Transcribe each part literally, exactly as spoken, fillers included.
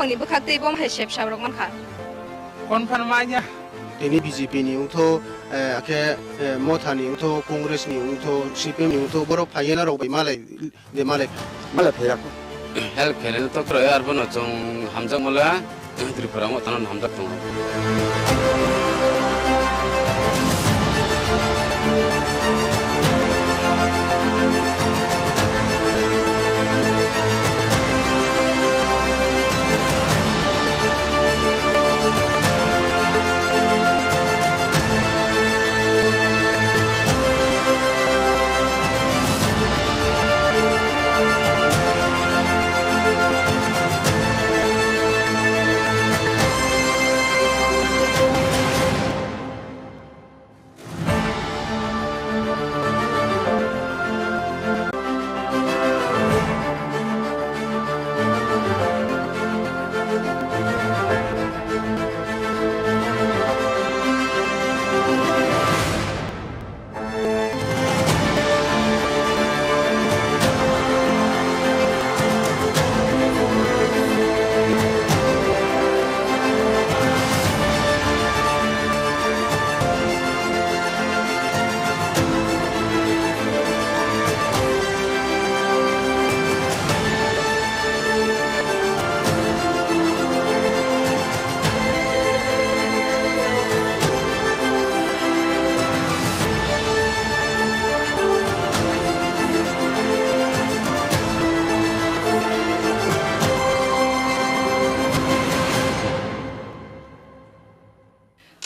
ni bwkhak tei bo hai sep sap rok mankha. Confirm manya. Tini B J P ni wngtho, eh, akhe, eh, Motha ni wngtho, Congress ni wngtho, C P M ni wngtho, borok phaiya na rok bai malai, de malai. Malai phaiya ko. Help khainai to khwrwi, arbono chwng hamjakmala, Tripura Motha no hamjak tongo.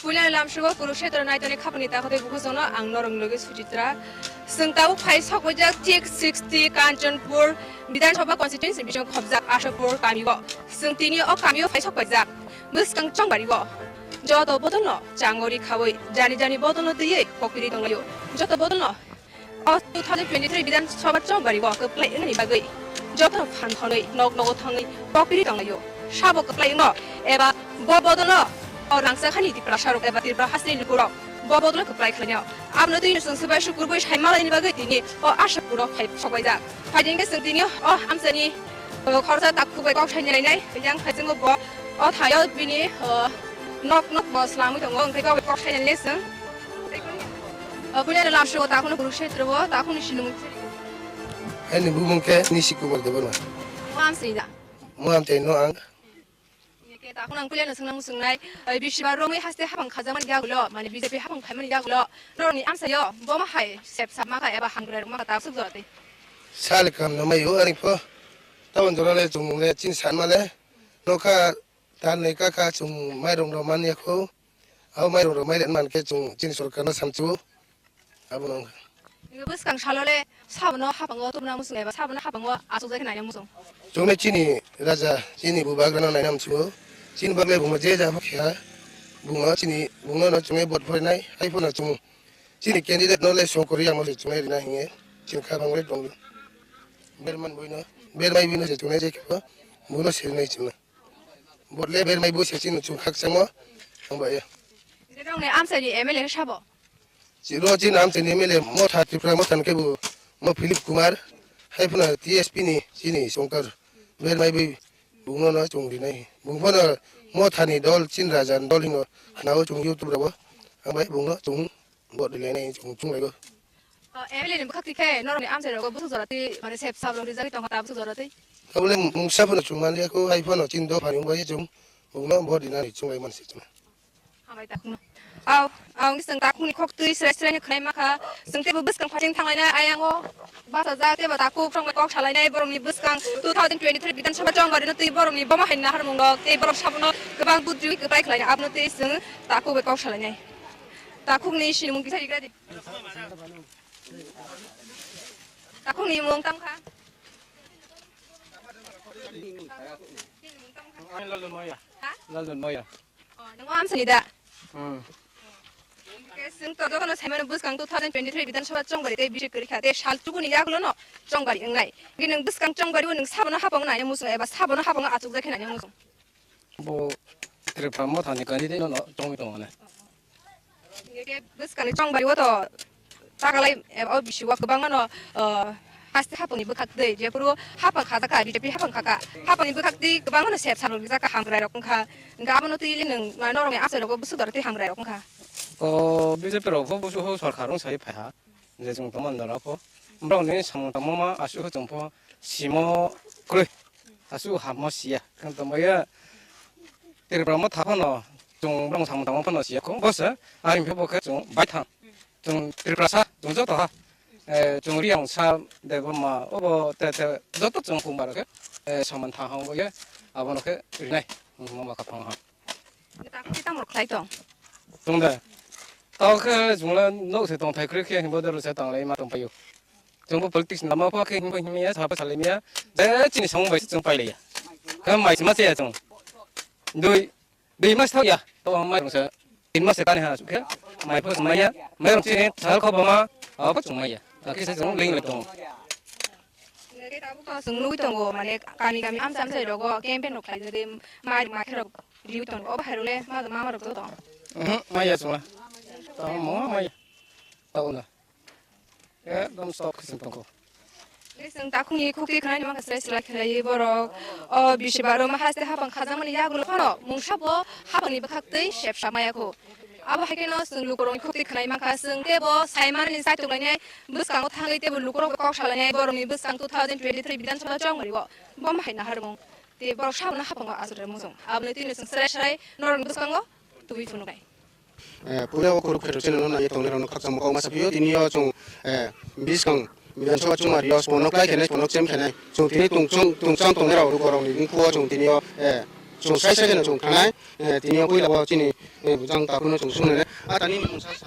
Puila lamsongo Kurukshetra naitani khapangni takhuk tei bukhukjongno ang norok logi Suchitra. Chwng tabuk phai sokbaijak thik sixty Kanchanpur Bidhan Sabha constituency bising khobjak Ashapur kamio. Chwng tini o kamio phai sokbaijak. Bwskang chongbario. Joto bodolno changori khawi, jani jani bodolno twiwi kokpiri tonglaio. Joto bodolno O two thousand twenty-three Bidhan Sabha chongbari o kwplai wngnani bagwi jotono phan thonwi nok nogo thangwi kokpiri tonglaio. Sabo kwplai wngno eba bo bodolno o rangchakhani Tiprasarok eba Tripura hasteni lukurok bo bodolno kwplai khlainai. Abono twi chwng swbai sukurbwi sai malaini bagwi tini o Ashapuro phai sokbaijak. Phaidi hwnkhe chwng tini o amchaini, o, khoroksa takhuk bai kok saini lainai. Yang phai chwngo bo o thaio bini, o, nok nok bo swlangwi tongo, hwnkhe kok bai kok saini lainai chwng. O, buini lamsongo takhukno Kurukshetra o, takhukni sinimung. Ani bumung khe Nishi Kumar Debbarma. Mo amsini da? Mo amchaino ang. Ye khe takhukno ang puilano swngnang swngnai, o, bisiba romwi haste hapang khajakmani yagulo, mane B J P hapang phaimani yagulo, norokni amsaio bo ma hai sep sap ma kha eba hamkrai rok ma kha ta swk jora twi. Sal kam no maio ani pho. Tabon jora le chwng le chini san ma le. Nokha Tal ni kaka chwng mairung rok man ya kho. Abo mairung rok mai man khe chwng chini sorkar no samchu. Abo no wngkha. Nini bwskang salo le sabono hapango tubuna muchung eba sabono hapango achukjak khe naina muchung. Chwng le chini raja, chini bubagra no naina muchungo. Chini bagle bungma je ja khe bungma chini bungno no chwng le vote phorinai. Hai phano chwng chini candidate no le songkori yang no se chwng le rina hinge. Chini kha bang le tong. Berman buino, bermai buino se chwng le je khe buino se rinai chwng. Vote le bermai bo se chini chwng khakchangmo thangbai ya. Nini amchaini M L A khe sabo? Chiro chini amchaini M L A Motha, Tripura Motha ni khe bo mo Philip Kumar, hai phano T S P ni chini Shankar bermai bo bungno no chwng rinai. Bung phano Motha ni dol chini raja ni dol hino hanao chwng YouTube rogo thangbai bungno chwng Vote rilai nai chwng chwng lai go. O, M L A ni bwkhak twi khe norokni amchai rogo bwswk jora twi, mane, sep sap rok rijagwi tongkha ta bwswk jora twi. Tabole mungsa phano chwng man ya kho, hai phano chini dopha ni wngbai chwng bungno vote rinani chwng lai man se chwng. Hambai takhukno. Aw, aw, wngwi chwng takhukni khok twi srai srai ni khwnai ma kha. Chwng teibo bwskang phasing thang lainai ayang o. Bachajak teibo takhuk chwng bai kok sa lainai borokni bwskang two thousand twenty-three Bidhan Sabha chongbari no twi borokni bomo hai naharmung rok tei borok sabono kwbang budri kwplai khlai abono twi chwng takhuk bai kok sa lainai. Takhukni sinimung kisa rigra di. Takhukni mung tang kha? Laldon Moya. Ha? Laldon Moya. Oh, nang amsani da? Hmm. Ke sing to jokono saimano bwskang two thousand twenty-three Bidhan Sabha chongbari tei bisi kwrwi kha. Tei sal chukuni yagulo no chongbari wngnai. Nang bwskang chongbari o nang sabono hapango naina muchung eba sabono hapango achukjak khe naina muchung. Bo Tripura Mothani candidate no chongwi tongo ne. Hingke bwskangni chongbari o to takalai, eh, o bisi o kwbangma no, eh, Haste hapangni bwkhak twi, jephuru hapang kha jakha, B J P hapang kha kha. Hapangni bwkhak twi kwbangma no sep samrok rijak kha, hamkrai rok wngkha. Hwnkhe abono twi le nwng, ma, norokni achai rogo bwswk doro tei hamkrai rok wngkha. O B J P rok pho busu ho sorkar wng sai phai ha. Je chwng tongma norok pho. Borok ni samung tangma ma aswk chwng pho simo kwrwi. Aswk hammo siya. Khe tongma ya Tripura mo tha phano chwng borok samung tangma phano siya kho. Bo se ani phe bo khe chwng bai thang. Chwng Tiprasa, chwng joto ha. Eh, chwng Riang sa Debbarma, obo te, te, joto chwng Kumbar khe, eh, soman tha hang bo ye, abono khe rinai, mama kaphang ha. Takti tamo khlai tong. Chwng de. Tao khe chwng le nok se tong thai kre khe himbo doro se tang lai ma tong payo. Chwng bo politics lama pho khe himbo himya, sa pa salai miya. Je chini samung bai se chwng pai lai ya. Khe mai se ma se ya chwng. Dui Dui mas thok ya, to mai rung sa. Tin mas se kani ha sukhe. Mai pho sumai ya. Mai rung chini thal kho bama. Abo sumai ya. Akhe se sung ling le tong. Nge tabuk to sung nui tongo, mane kami kami amsa amsa rogo campaign rok khlai jade, mai ma khe rok riu tongo. Obo hai rok le ma ma rok to tong. Mhm, mai ya suma. To mo mai. To na. Ekdom stop khe sung tongkho. Chwng takhukni khukti khwnani mankha srai srai khlaiwi borok. O bisi baro ma haste hapang khajakmani yagulo phano mungsa bo hapangni bwkhak twi sepsa maya kho. Abo hai kheno chwng lukurokni khukti khwnai mankha, chwng teibo sai manani chaitok lainai bwskango thangwi teibo lukurok kok salainai borokni bwskang two thousand twenty-three Bidhan Sabha chongmani bo, bo ma hai naharmung. Tei borok sabono hapango achuk rwmung chwng. Aboni twino chwng srai srai norokni bwskango tubui phunuknai. Eh, puila o Kurukshetra channel no nai tongnai rok no khakchangma kok masa phio, tini o chwng, eh, biskang Bidhan Sabha chungmari o sponok lai khenai, sponok chem khenai. Chwng tini tungchang, tungchang tongnai rok lukurok ni bukhuo chwng tini o, eh, chwng sai sai kheno chwng khanai. Eh, tini o puila o chini, eh, bujang takhuk no chwng sung nai. A tani mungsa sa.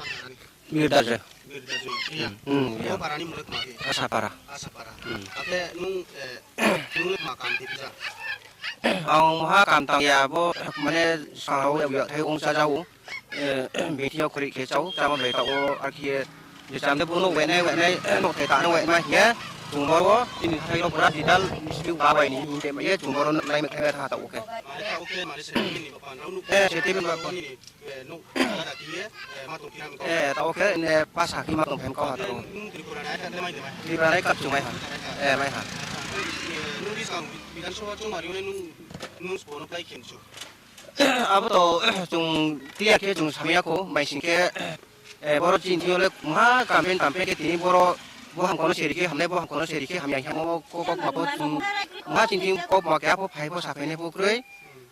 Birdaje. Birdaje. Hmm, hmm, ya. Yo parani mulak magi. Asapara. Asapara. Hmm. Ate nung, eh, nung ma kam tibija. Ang ha kam tang ya bo, mane, sangao ya, ya, thai ong sa jao. Eh, bini thio khori khe chao, chama bai ta o, ar khe, je cham de bono wenai, wenai, nok thai ta no wenai, ya. Chwng boro, chini thai rok pura didal, mistri ba bai ni, hinte ma, ya, chwng boro nai ma thai ta o khe. Mane ta o khe, mane se ni ba pan, nung, eh, se te ba pan. Eh, ta o khe ne pasa khi ma tong phem kau ha ta o. Tripura nai kap chung mai ha. Eh, mai ha. Abo to chung tiya khe chung samya kho, mai sing khe, eh, boro chin thio le ma campaign campaign khe tini boro bo ham kono seri khe hamnai, bo ham kono seri khe hamya, hamo kok kok ma bo chung ma chin thing kok ma khe apo phai bo sa phai ne bo kroi.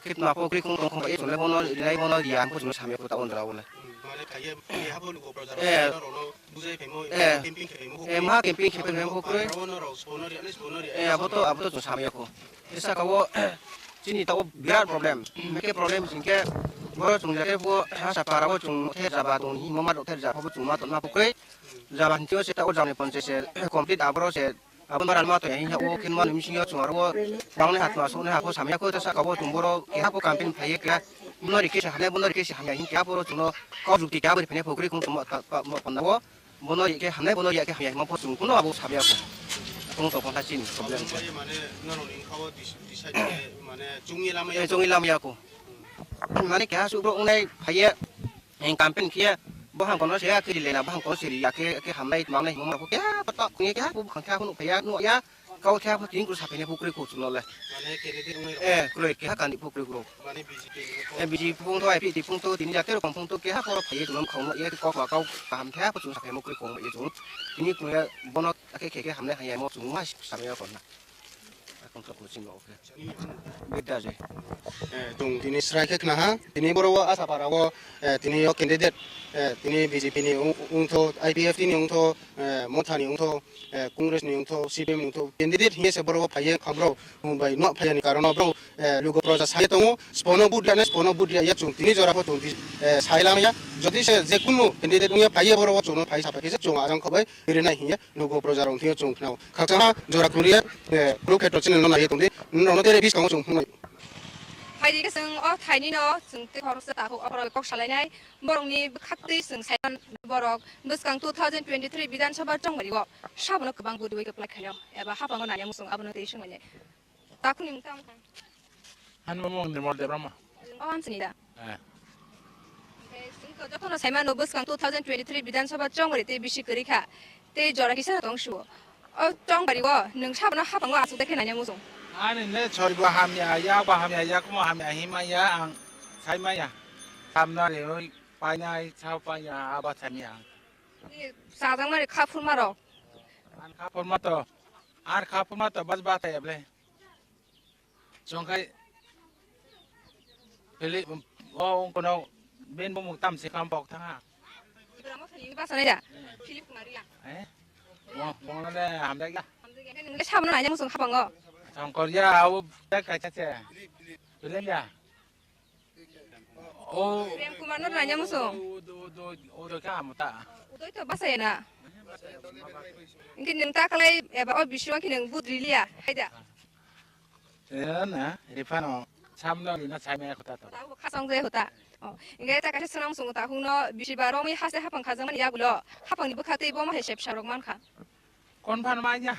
Khitma pho kri khung tong khung ba, e chwng le bono rinai bono riya, ang pho chwng samya kho ta on dra o le. Hmm, mane kaiye, kaiye habo lugo praja rok, eh, rok no bujai phai mo, eh, camping khai phai mo, eh, ma camping khai phai mo kroi. Bono rok, bono riya, bono riya. Eh, abo to, abo to chwng samya kho. Esa ka o, chini ta o birat problem. Meke problem sing khe, boro chwng jate pho, hasa para o chwng the jaba tong hi, mo ma rok the jaba pho chwng ma ton ma pho kroi. Jaba hintio se ta o jani ponche se, complete aboro se, Aboni bara ma to ya, o khin mani missing yo chwng aro bang ni hat ma song ni ha pho samya kho ta saka bo chwng boro keha pho campaign phai ye kla. Bono ri khe se hamya, bono ri khe se hamya hin kya boro chwng no kok jukti kya bori phai ne phokri khung tongma ta, ta, ma panda bo. Bono ri khe hamya, bono ri khe hamya ma pho chwng kuno abo samya kho. Tong to pha chini problem. Mane norok ni kha o dis-, decide khe mane chwng ye lama ya. Eh, chwng ye lama ya kho. Mane keha su bro unai phai ye. Hing campaign khe bo hang kono se ya kiri lena, bo hang kono siri ya khe, khe hamnai mangnai himo mako khe, patak khe, khe bo khang khe, bo phaya no ya, kau khe, bo tin kru sapene bo kroi kho chuno le. Mane candidate wngwi rok. Eh, kroi khe, kandi bo kroi kho. Mane B J P ni. Eh, B J P phung to, I P F T phung to, tini ya khe rokom phung to khe, ha koro phai chuno khong no ya khe kok ma kau kaham khe, bo chuno sapene bo kroi kho ye chuno. Tini kru ya bono khe, khe, khe hamnai haya mo chuno ma sapene ya kho na. Akon to kho chuno khe. Bidda je. Eh, chwng tini srai khe khna ha, tini boro o Asapara o, eh, tini o candidate, eh, tini B J P ni wng-, wngtho, I P F T ni wngtho, eh, Motha ni wngtho, eh, Congress ni wngtho, C P M ni wngtho, candidate hiye se boro o phaiye kha bro, um, bai no phaiya ni karon o bro, eh, lugo proja sai tongo, spono vote riyane, spono vote riya, ya chwng tini jora pho chwng di, eh, sai lamya, jodi se je kunu candidate wngya phaiye boro o chwngno phai sa phai khe se chwng ajang khobai rinai hiye lugo proja rong thio chwng khnao. Khakchangma jora khuriya, eh, Kurukshetra channel no naiye tongdi. Norokno tere biskango chwng phunuknai. Phaidi khe chwng o thaini no chwng tei khoroksa takhuk o khorok kok salainai. Borokni bwkhak twi chwng saiman borok bwskang two thousand twenty-three Bidhan Sabha chongmari o sabono kwbang buriwi kwplai khaio eba hapango naiya muchung abono tei swngmani. Takhukni mung tamo kha? Hanma mung Nirmal Debbarma. O hamsini da? Eh. Hwnkhe chwng to jotono saimano bwskang two thousand twenty-three Bidhan Sabha chongmari tei bisi kwrwi kha. Tei jora kisa tong suo. O chongbari o nwng sabono hapango aswk de khe naina muchung. Ani le soribo hamya, yakbo hamya, yakumo hamya, himaya ang saimaya. Samna rewi painai, sao painai, aba saimaya ang. Chajakmani kha phurma rok. Ang kha phurma to, ang kha phurma to, bas bata eble. Chongkhai Philip, o ungkono ben bumung tam se kam pok thanga. Ibrahim Philip basa nai da? Philip Maria. Eh? Mo, mo le hamda ya. Nung le sabono naina muchung hapango. Chongkor ya, au tak kacha che. Philip ya. O. Prem Kumar no naina muchung. O do, do, o do ka amta. Udoi to basa ya na. Ingke nung ta kalai eba o biswa ki nung budri liya. Hai da. Eh, na, Rifano, samno rina saimaya kota to. Tabo khasang je hota. Oh, ingai ta kaisa swnam sungo ta hungno bisi ba romwi haste hapang khajang mani yagulo. Hapang ni bwkha tei bo ma hesep sarok mankha. Kon phan maya?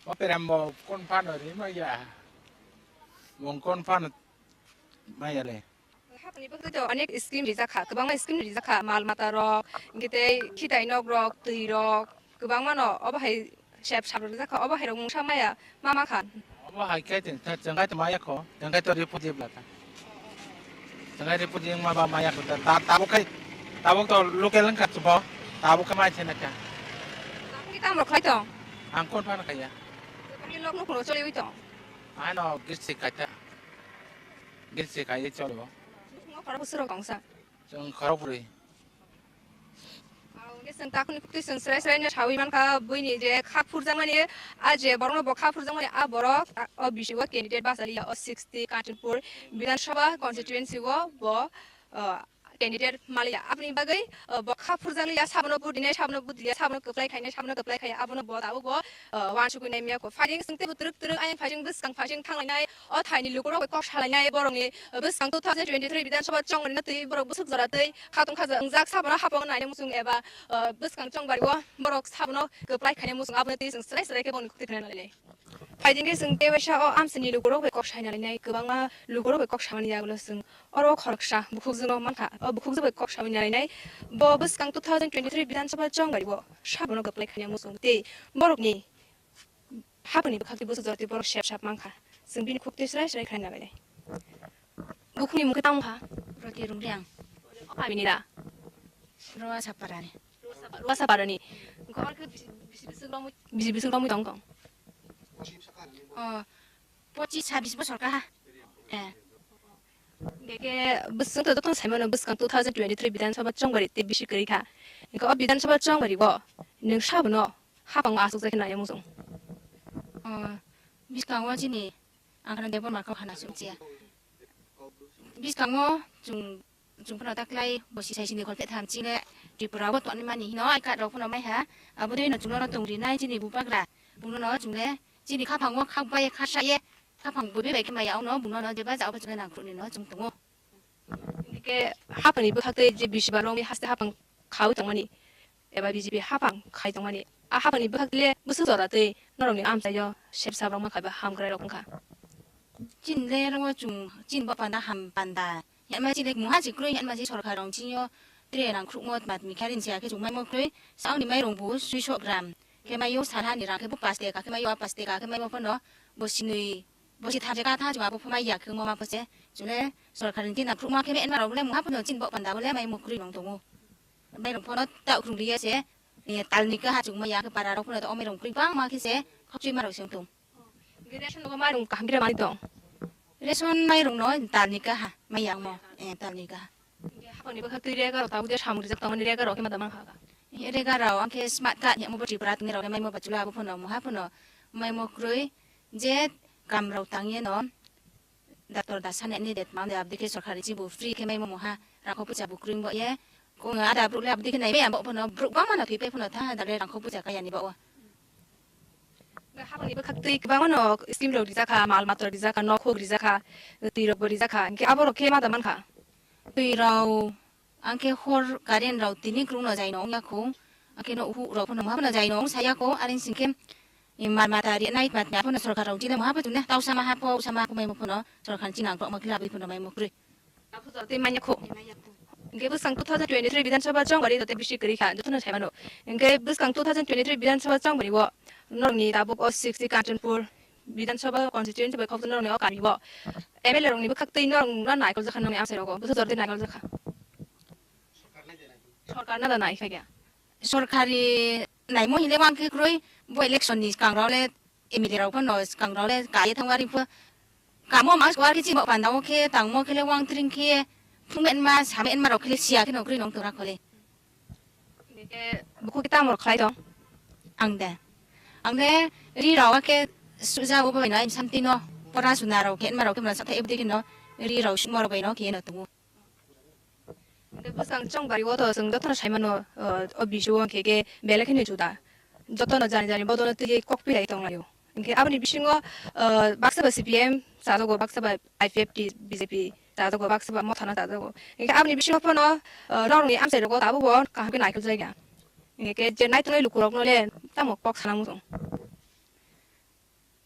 O peram bo kon phan ri maya? Mong kon phan maya le? Hapang ni bwkha to onek scheme rijak kha, kwbangma scheme rijak kha, mal mata rok, ingai tei khitai nok rok, twi rok, kwbangma no obo hai Sep sap rwjak kha, obo hai rok mungsa maya ma ma kha. Obo hai khe chwng, chwng, chwng khe to maya kho, chwng khe to report jebla kha. Chwng khe report jeng ma ba maya kho ta, ta, tabuk khai, tabuk to local wng kha chwng bo, tabuk khe mai thena kha. Tabuk khe tamo khlai tong? Ang kon phano khaiya. Tabuk khe nok nok no choli wi tong? Ano girsi khai ta. Girsi khai cholo. Nok khoro busuro kongsa. Chwng khoro puri. Ang khe chwng takhukni kwtwi chwng srai srai no sawi mankha, buini je kha phurjakmani, a je borokno bo kha phurjakmani, a borok, a, o bisingo candidate bachaliya, o sixty Kanchanpur Bidhan Sabha constituency o bo, o, candidate maliya. Aboni bagwi, o, bo kha phurjakliya, sabono vote dinai, sabono vote liya, sabono kwplai khainai, sabono kwplai khaiya, abono bo tabuk bo, o, uansukwi nai maya kho. Phaising chwng teibo twrwk twrwk ayang phaising bwskang phaising thanglainai, o thaini lukurok bai kok salainai borokni, o, bwskang two thousand twenty-three Bidhan Sabha chongmani twi borok bwswk jora twi khatungkha wngjak sabono hapang naina muchung eba, o, bwskang chongbari o borok sabono kwplai khaina muchung, abono twi chwng srai srai khe bongni khukti khna nai. Phaidi khe chwng tei waisa o amchaini lukurok bai kok saina lainai, kwbangma lukurok bai kok samani yagulo chwng oro khoroksa bukhukjwk no mankha. O bukhukjwk bai kok samani lainai bo bwskang two thousand twenty-three Bidhan Sabha chongbari o sabono kwplai khaina muchung tei borokni Haponi bwkhak tei bwswk jora tei borok sep sap mankha. Chwng bini khuk tei srai srai khlai nalainai. Bukhukni mung khe tamo kha? Roti Rungriang. Abini da? Roa Saparani. Roa Saparani. Gor khe bisi, bisi bwswk romwi, bisi bwswk romwi tong tong? O, pochis sabis bosor kaha. Eh. Hingke bwswk to jotono saimano bwskang two thousand twenty-three Bidhan Sabha chongbari tei bisi kwrwi kha. Hingke o Bidhan Sabha chongbari o nwng sabono hapang aswk jai khe nai muchung. O, bwskango chini ang khana Debbarma kok hana sung chiya. Bwskango chwng, chwng phano taklai bosi sai sini golphe tham chile Tripura o tongni mani hino ai card rok phano mai ha. Abo dei no chwngno tongri nai chini bubagra. Buno no chwngle chini khapang o khak bai kha sa ye. Khapang bui bai khe mai ya ono buno no jeba ja o chwngno nang khru ni no chwng tongo. Hingke haphangni bwkhak tei je bisi ba romwi haste haphang khaui tongmani eba B J P haphang khai tongmani, a haphangni bwkhak le bwswk jora tei norokni amchaio sep sap rok mankha ba hamkrai rok wngkha. Chini le oro chwng chini bo panda ham panda hinma chini mungha si kwrwi hinma si sorkar rok chini o tere rang khrukmo matmi kharin se akhe chwng maimo kwrwi sauni mairung bo sui sok gram khe maio salhani rang khe bo paste ka khe maio a paste ka khe maimo phano bo sinui bo si thamse ka tha chwng abo pho mai ya khe mo ma pho se chwng le sorkar ni tin aphru ma khe me enma rok le mungha phano chin bo panda bo le mai mo kwrwi nong tongo. Mai rong phano ta ukrung ri ya se, eh, tal ni kaha chwng ma ya khe para rok phano to omai rong kwrwi bang ma khe se khokchwi ma rok se tong. Ration no mai rong kaham bira mani tong. Ration mai rong no tal ni kaha mai yang mo, eh, tal ni kaha. Hapang ni bwkha twi rega rok tabuk de samung rijak tongmani rega rok khe ma da mang kha. Rega rok ang khe smart card ni amo bo Tripura tongni rok mai mo bachula abo phano mo ha phano mai mo kwrwi. Je kam rok tang ye no doctor da sani ani det ma de abdi khe sorkari chi bo free khe mai mo moha rang kho pucha bo kring bo ye ko ada bruk le abdi khe nai me abo phano bruk bang ma no thwi pe phano tha da le rang kho pucha kaya ni ba o. Hapang ni bwkhak twi kwbangma no scheme rok rijak kha, mal matra rijak kha, nok hok rijak kha, twi rok bo rijak kha, hingke abo rok khe ma da man kha. Twi rok Ang khe hor current rok tini kwrwngno jai no wngya kho. Ang khe no uhu rok phano muha phano jai no wng saya kho. Are sing khe, eh, mal mata ri nai mat ya phano sorkar rok chini muha phano tausa ma ha pho, usa ma ha pho mai phano sorkar chini ang kok ma khe labwi phano mai mo kwrwi. Tei manya kho. Hingke bwskang two thousand twenty-three Bidhan Sabha chongbari joto bisi kwrwi kha, jotono sai mano. Hingke bwskang two thousand twenty-three Bidhan Sabha chongbari o norokni tabuk o sixty Kanchanpur Bidhan Sabha constituency bai khokjak norokni o kami o M L A rokni bwkhak twi norok no naikol jakha, norokni amsai rogo bwswk jora twi naikol jakha. Sorkar na da nai kha kya? Sorkari naimo hile wang khe kroi, bo election ni swkang rok le M L A rok phano swkang rok le kaiye thangwari pho. Kamo mang swari khe chini panda o khe tangmo khe le wang tring khe phung enma sam enma rok khe le siya khe nokri nong tora khole. Hingke bukhuk kita mor khlai tong. Ang de. Ang de ri rok khe suja bo bai nai samti no pora suna rok khe enma rok khe mra sa thai ebdi khe no ri rok sumor bai no khe no tubu. Hingke bwskang chongbari o to chwng jotono sai mano, o, o bisio hingke ke belai kheno juda. Jotono jani jani bodono twiwi kok pilai tonglaio. Hingke aboni bisingo, o, baksa ba C P M chajago, baksa ba I P F T, B J P chajago, baksa ba Mothano chajago. Hingke aboni bisingo phano, o, norokni amchai rogo tabukbo kaham khe naikoljakya. Hingke je naitongnai lukurokno le tamo kok sana muchung.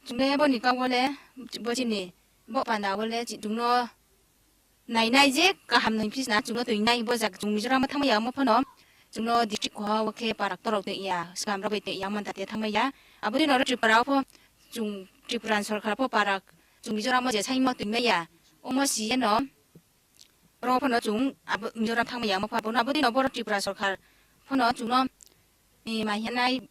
Chwngno boni kok bole bo chini bo panda bole chwngno nainai je kaham nung phisna chwngno twinai bo jaga chwng Mizoram thangma ya omo phano chwngno district koha o khe parak torok twi ya swkam rok bai twi ya manta te thangma ya aboni noro Tripura o pho chwng Tripura ni sorkar pho parak chwng Mizoram o je saimo twima ya omo si eno oro phano chwng abo Mizoram thangma ya omo pha bono aboni no borok Tripura sorkar phano chwngno mai hinai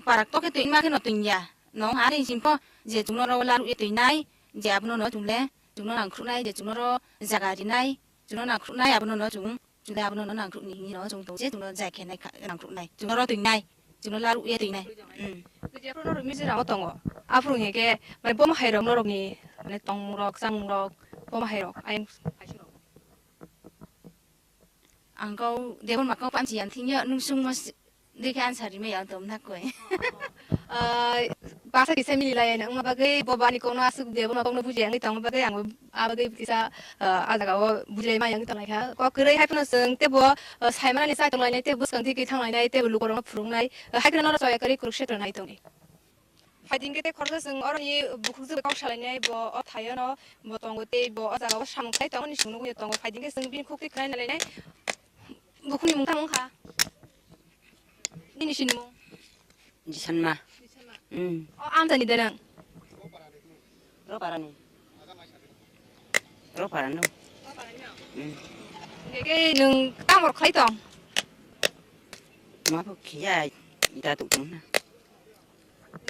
parak tokhe twi ma kheno twi ya. Nong ha ring sing pho je chwngno ro laru ye twi nai je abono no chwng le chwngno nang khruh nai je chwngno ro jaga ri nai chwngno nang khruh nai abono no chwng chwng le abono no nang khruh ni hini no chwng tong je chwngno jai khe nai kha nang khruh nai chwngno ro twi nai chwngno laru ye twi nai. Hmm. Twi je phuru norok Mizoram o tongo. Aphuru hingke mai bomo hai rok norok ni mane tongmung rok chamung rok bomo hai rok ayang. Ang kau Debon makau pamchi yang thingyo nung sung mas dikhe answer rimai yang tom na koi. Ah, baksa kisa mili lai na wngma bagwi bo bani kokno aswk Debon makokno buji yang tongma bagwi ang a bagwi kisa, ah, a jaga o buji lai ma yang tong lai kha. Kok kwrwi hai phano chwng tebo, ah, sai manani chai tong lai nai tebo bwskang thiki thang lai nai tebo lukorokno phurung nai. Ah, hai kheno noro chaya kwrwi Kurukshetra nai tong. Phaiding khe tei khoroksa chwng oroni bukhukjwk bai kok salainai bo o thaio no bo tongo tei bo o jaga o samung khlai tongmani chwngno nugwi tongo. Phaiding khe chwng bini khuk twi khwnai nalainai. Bukhukni mung tamo wngkha? Nini sinimung? Jisanma. Jisanma. Mm. O amchaini de nang? Roparani. Roparano. Mm. Hingke nwng tamo khlai tong? Ma bo khiya ita tuk tong na.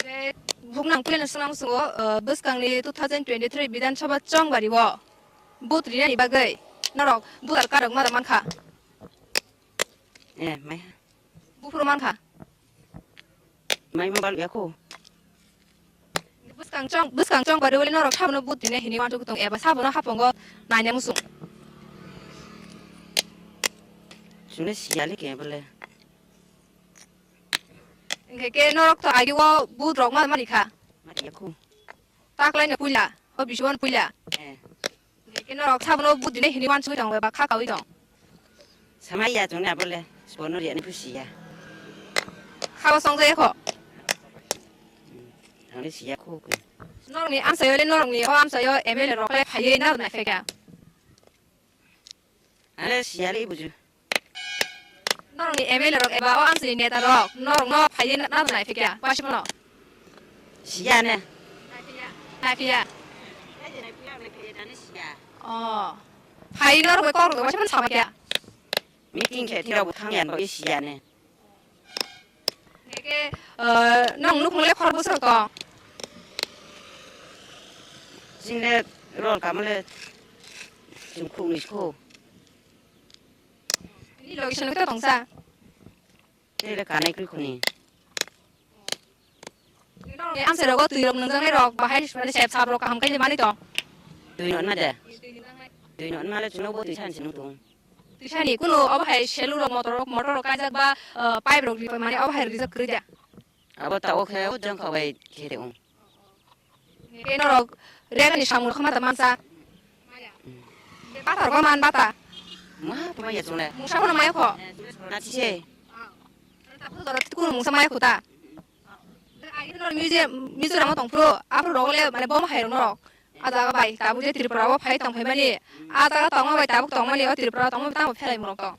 Hingke buknang puila swngna muchungo, uh, bwskangni two thousand twenty-three Bidhan Sabha chongbari o vote rinani bagwi norok voter card rok ma da mankha? Eh, mai ha. Buphuru mankha? Mai ma bal ya ko. Bwskang chong, bwskang chongbari wale norok sabono vote rinai hinwi uansuk tong eba sabono haphongo naina muchung. Chwngno siyali khe bole. Hingke ke norok to agi o vote rok ma mani kha. Mati ya ko. Taklaino puila, o bising puila. Eh. Hingke norok sabono vote rinai hinwi uansugwi tongo eba kha kaui tong. Samai ya chwngno abole, sbono riyani phu siya. Khabo songja ya kho? Hmm, angni siya kho khe. Norokni amsaio le norokni o amsaio M L A rok le phaiwi na nai phaikha. Ale siyali buju. Norokni M L A rok eba o amsini neta rok norokno phaiwi na, na nai phikya, waisa phano? Siya ne. Nai phiya. Nai phiya. Oh. Phaiwi norok bai kok rok waisa phano sama kya? Meeting khe thirok bo thang yan bagwi siya ne. Hingke, eh, nong nukhung le khorokbwswk tong? Chini le rol kamo le chwng khuknwi sikho. Nini location khe tongsa? Tei le kanai kwrwi khuni. Nong le amsai rogo twi rok nungjaknai rok bahai sep sap rok kaham khe mani tong? Twi no na de. Twi no na le chwngno bo twi san se nung tong. Twisani kunu obo hai selu rok motor rok, motor rok kaijak ba, ah, pipe rok ripai mani obo hai rijak kwrwi da? Abo ta o khe o jang kha bai khe de ong. Hingke norok rega ni samung rok khama ta mansa. Bata rok man bata. Ma to ma ya chungle. Mungsa kono maya kho. Na chi se. Ta kunu jora kunu mungsa maya kho ta. Ai norok museum, Mizoram o tong phuru, aphuru rok le mane bom hai rok norok. A jaga bai tabuk je Tripura o phai tong phaimani, a jaga tongma bai tabuk tongmani, o Tripura o tongma bai tamo phelai murok tong.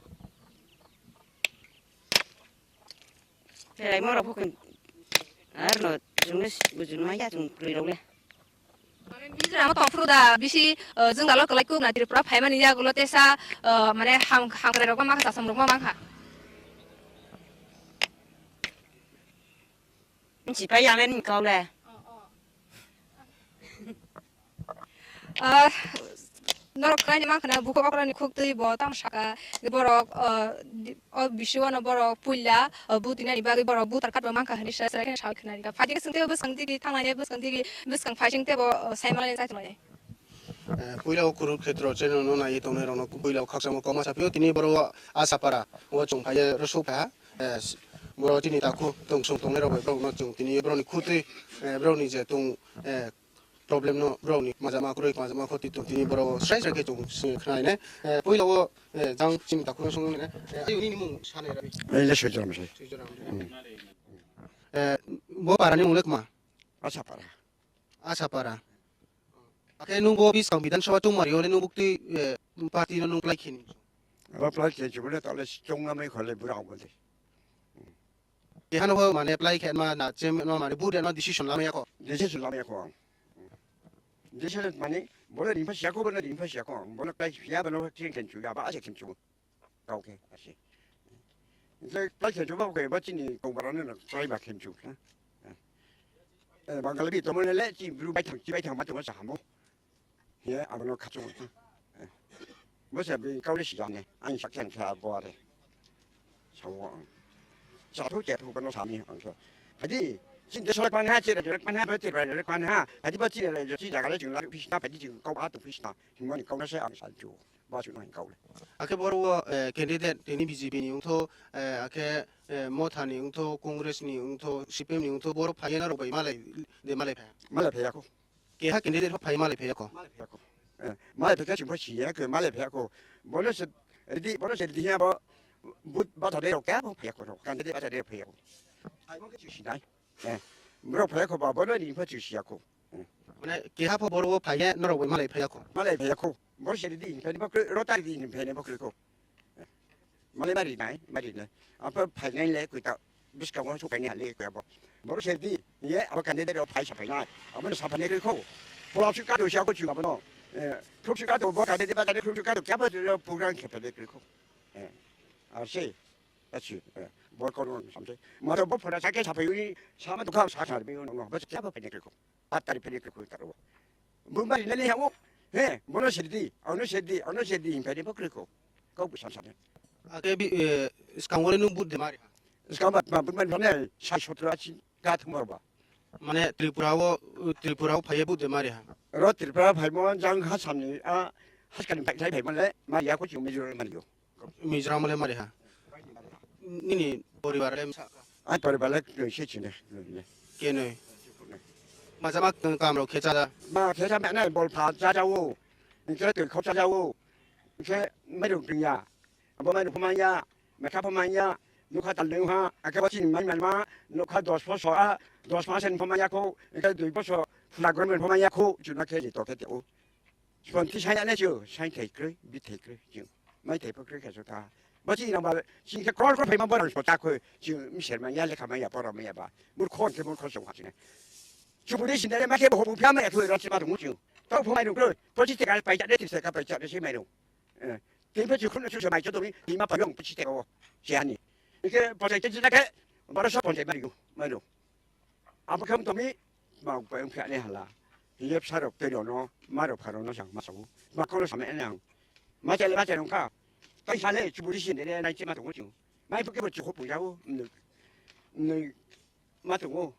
Phelai murok bukun. Arno chwngno bujinma ya chwng kwrwi rok le. Mane Mizoram o tong phuru da bisi, eh, jwng dalo kwlai kuk na Tripura phaimani yagulo tesa, eh, mane ham, hamkrai rok ma mankha, chasam rok ma mankha. Michi pai yang le ni kau le. Ah, norok khaini mankha na bukhuk okrani khuk twi bo tamo saka borok, ah, di-, o bisio no borok puila, ah, bu tinani bagwi borok butar katbo mankha hinwi sa, sa, sa, sa, khna rika. Phati swngte bwskang digi thanglai bwskang digi bwskang phaising tebo, ah, sai malai chai tongmani. Eh, puila o Kurukhetro channel no nai tongnai rok no puila o khakchangma koma sapio tini boro o Asapara o chwng phaiye rwsuk pha. Eh, s-, boro tini takhuk tong song tongnai rok bai borok no chwng tini borok ni khutwi, eh, borok ni je tong, eh, problem no borok ni majama kwrwi majama khoti tong tini borok srai srai khe chwng sini khnai ne. Eh, puila o, eh, jang chini takhuk song ne, eh, ayuni ni mung sanai rabi. Ele Swijaram se. Swijaram. Hmm. Eh, bo para ni mung le kma? Asapara. Asapara. Akhe nung bo bwskang Bidhan Sabha tongmari ole nung bukti, eh, party no nung plai khini. Abo plai khe chibole tole chongna mai khole bura obole. Kehano bo mane plai khe ma na chem ma mane bure no decision lama yako. Decision lama yako ang. Decision mane bole rimpa siako bole rimpa siako ang. Bole plai ya bano khen khen chu ya ba ase khen chu. Kau khe ase. Jai plai khe chu ba khe ba chini kong barano na plai ba khen chu. Eh, Bangali bi tomone le chi bru bai thang chi bai thang ma tuma sa hamo. He, abono khachung. Bo se bi kaule si jane, ang sakhen kha bo are. Sawo ang. Sa thu che thu bono sami ang khe. Hadi, chin de solak pan ha, che de pan ha, ba che ba pan ha. Hadi ba chi le chi jaga le jing la pis na, hadi jing kau ba tu pis na. Himani kau na se ang sa ju. Ba su na kau le. Akhe boro, eh, candidate tini B J P ni ungtho, eh, akhe, eh, Motha ni ungtho, Congress ni ungtho, C P M ni ungtho, boro phaiya na rok bai malai de malai pha. Malai pha ko. Keha candidate rok phai malai phaiya ko. Malai phaiya ko. Eh, malai phaiya chwng pha siya ko, malai phaiya ko. Bono se ridi, bono se ridi ya bo, but bata de rok ya bo phaiya ko, candidate bata de phaiya ko. Ai mo ke chwng sinai. Eh, bro phaiya ko ba, bono ni pha chwng siya ko. Eh. Mane keha pho boro phaiya norok bai malai phaiya ko. Malai phaiya ko. Boro se ridi, phai ni bo kre, rota ridi, phai ni bo kre ko. Malai mari nai, mari nai. Apa phainai le kuita, bwskango sukaini hali kuya bo. Boro se di, ye, abo candidate rok phai sa phainai. Abo no sa phainai kri kho. Pholap si kado si ako chu abo no. Eh, phluk si kado bo candidate ba candidate phluk si kado kya ba program khe phainai kri kho. Eh, ar se, achi, eh, bor kono samse. Maro bo phora sa ke sa phai uni, sama dukha sa sa bi no, no, ba kya ba phainai kri kho. Aat tarikh phai khe koi taro. Bumba ri nani hamo. He, bono sedi, ano sedi, ano sedi, himpai ni bokri ko. Kau busan sana. Ake bi, eh, skang wale nung but de mari. Skang bat ma, bumba ri nani, sai sotro achi, gat mor ba. Mane Tripura o, Tripura o phaiye but de mari ha. Ro Tripura phai mo jang ha samni, a, haskani phai, phai mo le, ma ya ko chumi jor mari yo. Mizoram le mari ha. Nini poribar le msa. Ai poribar le se chine. Kenoi. Maja ma kam rok khe cha da. Ma khe cha ma nai bol pha cha cha wo. Nse twi khop cha cha wo. Nse mai rung ting ya. Abo mai rung pha ma ya. Ma kha pha ma ya. Nukha tal deu ha. Ake ba chini mai mai ma. Nukha dos boso a. Dos ma sen pha ma ya ko. Nse dui boso. Phla grom pha ma ya ko. Chuna khe ji to khe te o. Chwng twi sai ya le chu, sai thai krwi, bi thai krwi chu. Mai thai pho krwi kha chu ta. Bo chi nang ba, chi khe kror kror phai ma bo rang so ta khoi, chu mi ser ma ya le kha ma ya pora ma ya ba. Mur khon khe mur khon so ha chu ne. Chu bu de sin de ma khe bo bu pya ma ya thu ro chi ba du mu chu. To pho mai ru kroi, pho chi te ka pai cha de ti se ka pai cha de si mai ru. Eh, ti pho chu khun chu mai cha do ni, ti ma pa yong pho chi te ka wo. Chi ani. Ke pho chi te chi na ke, ba ro so pho chi mai ru, mai ru. Abo khe wng tongmi, ma bai wng phiya le hala. Hiye bwsa rok tei rok no, ma rok pha rok no chang ma chang o. Ma kolo sama ene ang. Ma chale ma chale wng kha. Tai sale chuburi sin de nai che ma tongo chung. Mai phuke bo chukho pung jao. Nui, nui ma tongo.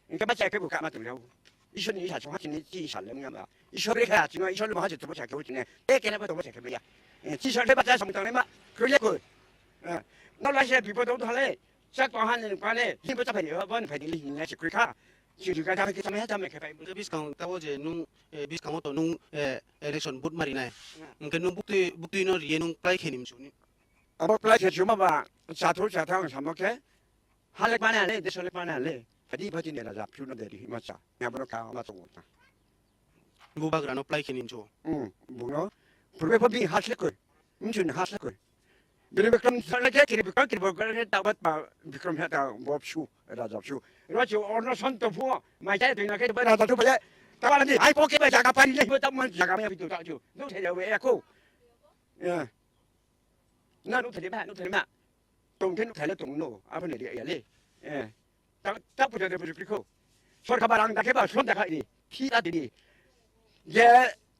Engke ma chai ke bo ka ma tong jao. Isor ni isa chong ha chini chi isa le wng ya ma. Isor re kha chino, Isor le ma ha che to bo cha ke bo chine. Te ke na ba to bo cha ke bo ya. Eh, chi sa le ba cha song tang le ma. Kro le ko. Eh, no la se bi bo do hale. Chak tong han ni pale, hin bo cha phai ni, bo ni phai ni, hin na chi kri kha. Chi ri ka cha ke cha me cha me khe phai. Hwnkhe bwskango tabuk je nwng, eh, bwskango to nwng, eh, election vote mari nai. Hmm. Hwnkhe nwng buktwi, buktwi no riye nwng plai khe ni msu ni. Abo plai khe chuma ba, cha thu cha thang samo khe. Ha le pa na le, de so le pa na le. Phadi phadi ne la ja, phu no de ri ma cha. Ya bo no ka ma to ta. Bubagrano plai khe ninjo. Hmm, buno. Purbe phabi haslekoi. Mchun haslekoi. Bini Bikram sarla ke kiri Bikram, kiri Bikram ke dabat pa Bikram hata bob shu, raja shu. Raja orno santo phu, mai jai tuina ke ba raja tu ba. Tabala ni, ai po ke ba jaga pani le, ta man jaga mai tu ta chu. No se ya we ko. Ya. Na no thani ba, no thani ma. Tong khe no thani tong no, abo ne ya le. Eh. Ta, ta puja de puja krikho. Sorkar ba rang dakhe ba, son dakha ini. Khi ta dini. Je,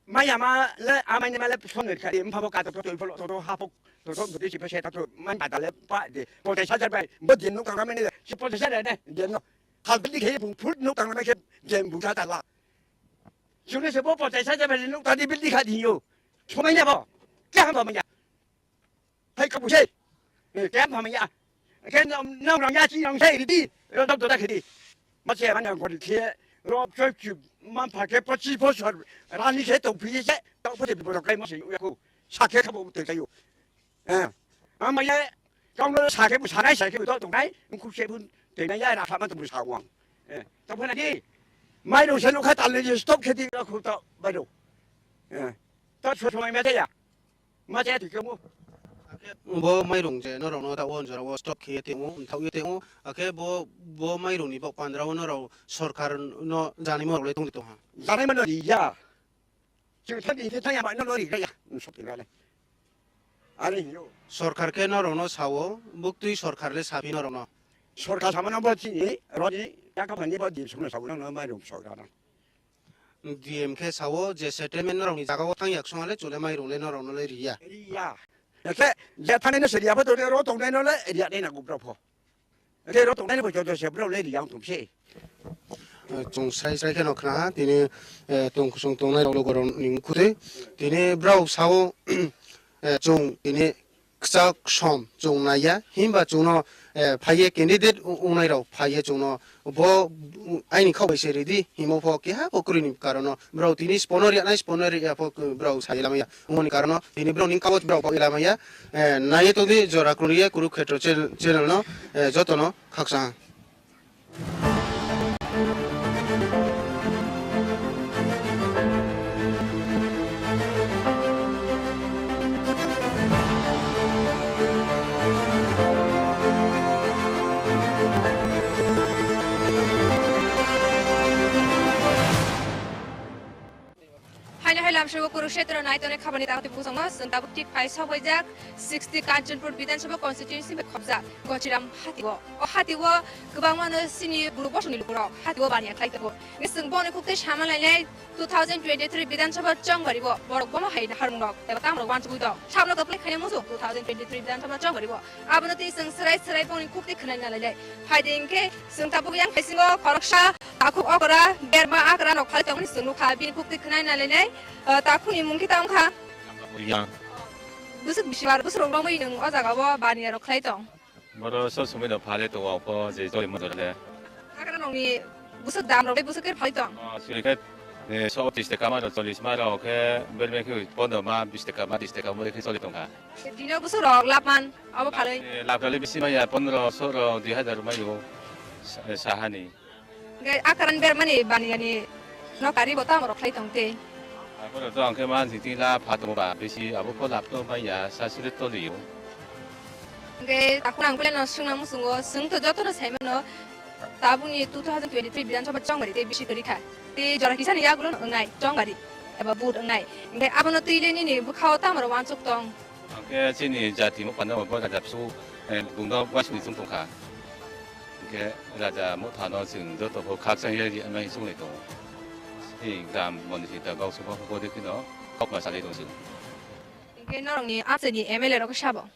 maya ma le, amai ne ma le, son ne khari, mphabo ka to, to, to, to, to, hapok, to, to, to, si pese ta to, man ba da le, pa de. Pote sa jar bai, bo din no ka ma ne, si pote sa ne, din no. Hal bili khe, bu, phut no ka ma khe, din bu sa ta la. Sune se bo pote sa jar bai, no ka di bili kha di yo. Somai ne bo. Kya ham ba maya. Hai ka busi. Eh, kem phamaya. Ke nam, nam rang ya chi rang sai ridi. Ro dok dok khidi. Ma che man gori khe. Ro choi chu man pha ke pachi po sor. Rani se to phi se. To phi de bo kai ma se ya ko. Sa khe ka bo te kai yo. Eh. Ama ye. Kong lo sa khe bu sa nai sa khe bu to to nai. Ku se bu te nai ya ra kha ma to bu sa wang. Eh. To phi na di. Mai ro se lo kha tal le stop khedi ro khu to ba ro. Eh. To so so mai ma te ya. Ma che ti kemo. Bo mairung je norok no ta o jora o stop khe temo, thau ye temo. Akhe bo, bo mairung ni bok pandra o norok sorkar no janai mo rok le tong tong ha. Janai mano ri ya. Chwng thang di thang ya ma no ri ya. Sop ti le. Ari yo. Sorkar khe norok no sao, buktui sorkar le sapi norok no. Sorkar sama no bo chini, rodi, ya ka phani bo di sum no sao no mairung sorkar. D M khe sao je settlement norokni jagao tang yak songale chole mairung le norokno le riya. Riya. Ese je thani no seria pho to ro tongnai no le riya dei na gubra pho. Ese ro tongnai no bo joto se bro le riya tum se. Eh, chwng srai srai kheno khna ha, tini, eh, tong kusung tongnai rok logo rok ni khutui. Tini brao sao, eh, chwng tini kchak som chwng naiya, himba chwngno, eh, phaiye candidate wngnai rok phaiye chwngno bo, mm, aini kha bai se ridi himo pho keha bo kwrwini karono brao tini spono riya nai spono riya pho brao sai lamaya wngmani karono tini brao ni kabo brao kok lamaya, eh, naiye tongdi jora kwrwngya Kurukhetro channel, channel no, eh, jotono khaksa. Haino hai lamsao Kurukshetra naitonwi khabani dagati bujongno chwng tabuk thik phai sokbaijak sixty Kanchanpur Bidhan Sabha constituency bai khobjak Gochiram hatio. O hatio kwbangmano chini buru bosongni lukurok hatio baniya khlai tongo. Hwnkhe chwng boni khuktwi sama lainai two thousand twenty-three Bidhan Sabha chongbari bo borok bomo hai naharmungrok eba tamrok wansugwi tong. Sabno kwplai khaina muchung two thousand twenty-three Bidhan Sabha chongbari bo. Abono twi chwng swrai swrai bongni khuktwi khwnai na lailai. Phaidi hwnkhe chwng tabuk yang phaisingo khoroksa takhuk okra berma akra nok phai tongmani chwng nukha. Bini khuktwi khwnai na lailai, ah, takhukni mung khe ta wngkha. Yang. Bwswk bisi bar bwswk rok romwi nwng o jaga o baniya rok khlai tong. Boro sob somoi no phale tongo, ang pho je joli manjor le. Akra nokni bwswk dam rok le bwswk khe phai tong. Ah, suri khe, eh, so tris taka ma rok, chollis ma rok khe, berma khe pondro ma, bis taka ma, tris taka ma khe choli tongkha. Dino bwswk rok lab man, abo phalwi. Eh, lab kali bisi maya, pondro so rok, dui hajar mayo, sa-, sahani. Hwnkhe a karan bermani bani yani no kari bo tamo rok khlai tong tei. Abo rok to ang khe ma jiti la pha tong ba bisi abo pho lab to maya sa sire to liyo. Hwnkhe takhuk ang belai no swngna muchungo, chwng to joto no sai mano tabukni two thousand twenty-three Bidhan Sabha chongbari tei bisi kwrwi kha. Tei jora kisa ni yagulo no wngnai chongbari eba vote wngnai. Hwnkhe abono twi le nini bwkha o tamo rok wansuk tong. Hwnkhe chini jati mo panda bo raja bwswk, eh, bungno uaisukni chwng tongkha. Hwnkhe raja Mothano chwng joto bo khakchang ye ri-, nai chwngwi tongo. Chini gram moni sita gausubo bodi kheno kokma salai tong chwng. Hwnkhe norokni amchaini M L A rok sabo?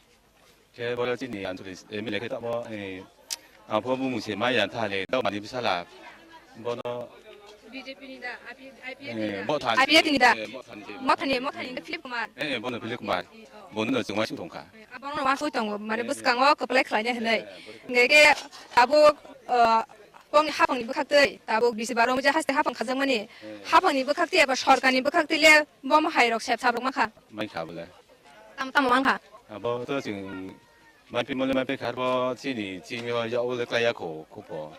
Khe boro chini ancholi M L A khe tamo, eh, ang pho bumung se maya thale, tamo ni bwsala. Bono B J P ni da, I P F ni da. Eh, Mothani. I P F ni da. Eh, Mothani. Mothani, Mothani da Philip Kumar. Eh, eh, bono Philip Kumar. Eh, oh. Bono no chwngma sung tongkha. Eh, abono ma sui tongo, mane, eh, bwskango kwplai khlaina hinwi. Eh, eh, hwnkhe khe tabuk, eh, bongni haphangni bwkhaktwi, tabuk bisi baro mija haste haphang khajakmani. Eh. Haphangni bwkhaktwi eba sorkarni bwkhaktwi le bomo hai rok sep sap rok mankha. Mankha bole. Tamo tamo mankha. Abo to chwng maipi mole maipi kharbo chini chini o ya ole klai ya kho khupo.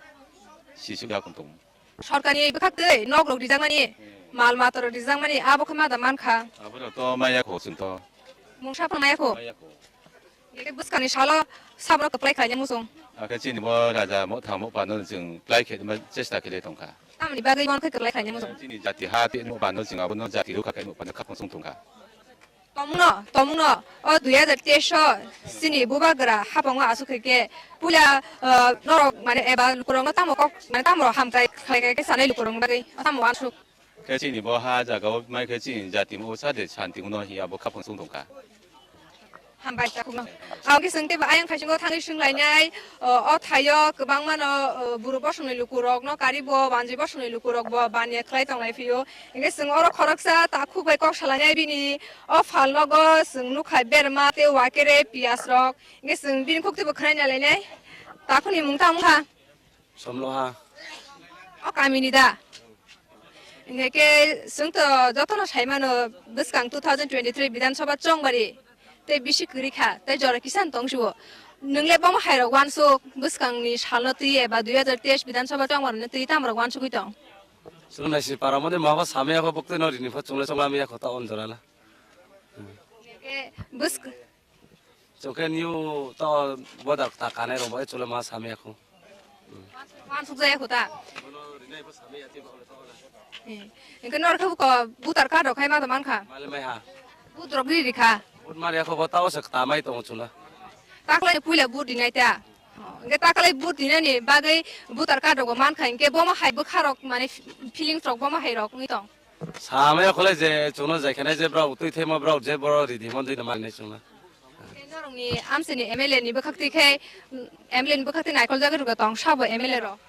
Sisu ya kuntum. Sorkarni bwkhak twi nok rok rijakmani, mal mata rok rijakmani, abo khe ma da man kha. Abo rok to maya kho chwng to. Mungsa phano maya kho. Maya kho. Eke bwskangni salo sabono kwplai khlaina muchung. Akhe chini bo raja mo thang mo pano chwng plai khe ma chesta khe tongkha. Tamni bagwi mon khe kwplai khlaina muchung. Chini jati ha ti mo pano chwng abono jati rukha khe mo pano khapang sung tongkha. Tomungno, tomungno, o dui hajar teis o chini bubagra haphango aswk khe khe puila, ah, norok mane eba lukurokno tamo kok, mane tamo hamkrai khlai khe sanai lukurokni bagwi, tamo uansuk. Khe chini bo ha jaga o mai khe chini jati mo sa de santi uno hi abo khapang sung tongkha. Hambai takhukno. Ang khe chwng teibo ayang phaisingo thangwi swnglainai, o, o thaio kwbangmano, o, buru bosongni lukurokno karibo, wanjwi bosongni lukurokbo baniya khlai tonglai phio. Hingkhe chwng oro khoroksa takhuk bai kok salainai bini, o phalnogo chwng nukha berma tei wakere piyasrok. Hingkhe chwng bini khuktwibo khwnai nalainai. Takhukni mung tamo kha? Somloha. O kamini da? Hingkhe khe chwng to jotono sai mano bwskang two thousand twenty-three Bidhan Sabha chongbari tei bisi kwrwi kha, tei jora kisa no tong sio. Nwng le bomo hai rok uansuk bwskang ni sal no twi eba dui hajar teis Bidhan Sabha chongbari no twi tamo rok uansugwi tong? Chwng nai si para mani mabo samya kho bwktwi no rini pho chwng le chwng lamya kho ta on jora la. Hingkhe bwsk- Chwng khe new to bodak ta kanai rok bai chwla ma samya kho. Uansuk jaya kho ta. Eh, hingkhe nor khe buko voter card rok khai ma tong man kha. Mali mai ha. Vote rok ri ri kha. Vote mari kho bo tao se ta mai tongo chwla. Taklai puila vote rinai ta. Hingkhe taklai vote rinani bagwi voter card rok bo man kha, hingkhe bomo hai bwkha rok mane feelings rok bomo hai rok wngwi tong. Samaya kholai je chwngno jai khenai je brao twi thema brao je boro ridi mon dino mannai chwngno. Norokni amchini M L A ni bwkhak twi khe, M L A ni bwkhak twi naikol jagwi rwgwi tong sabo M L A rok.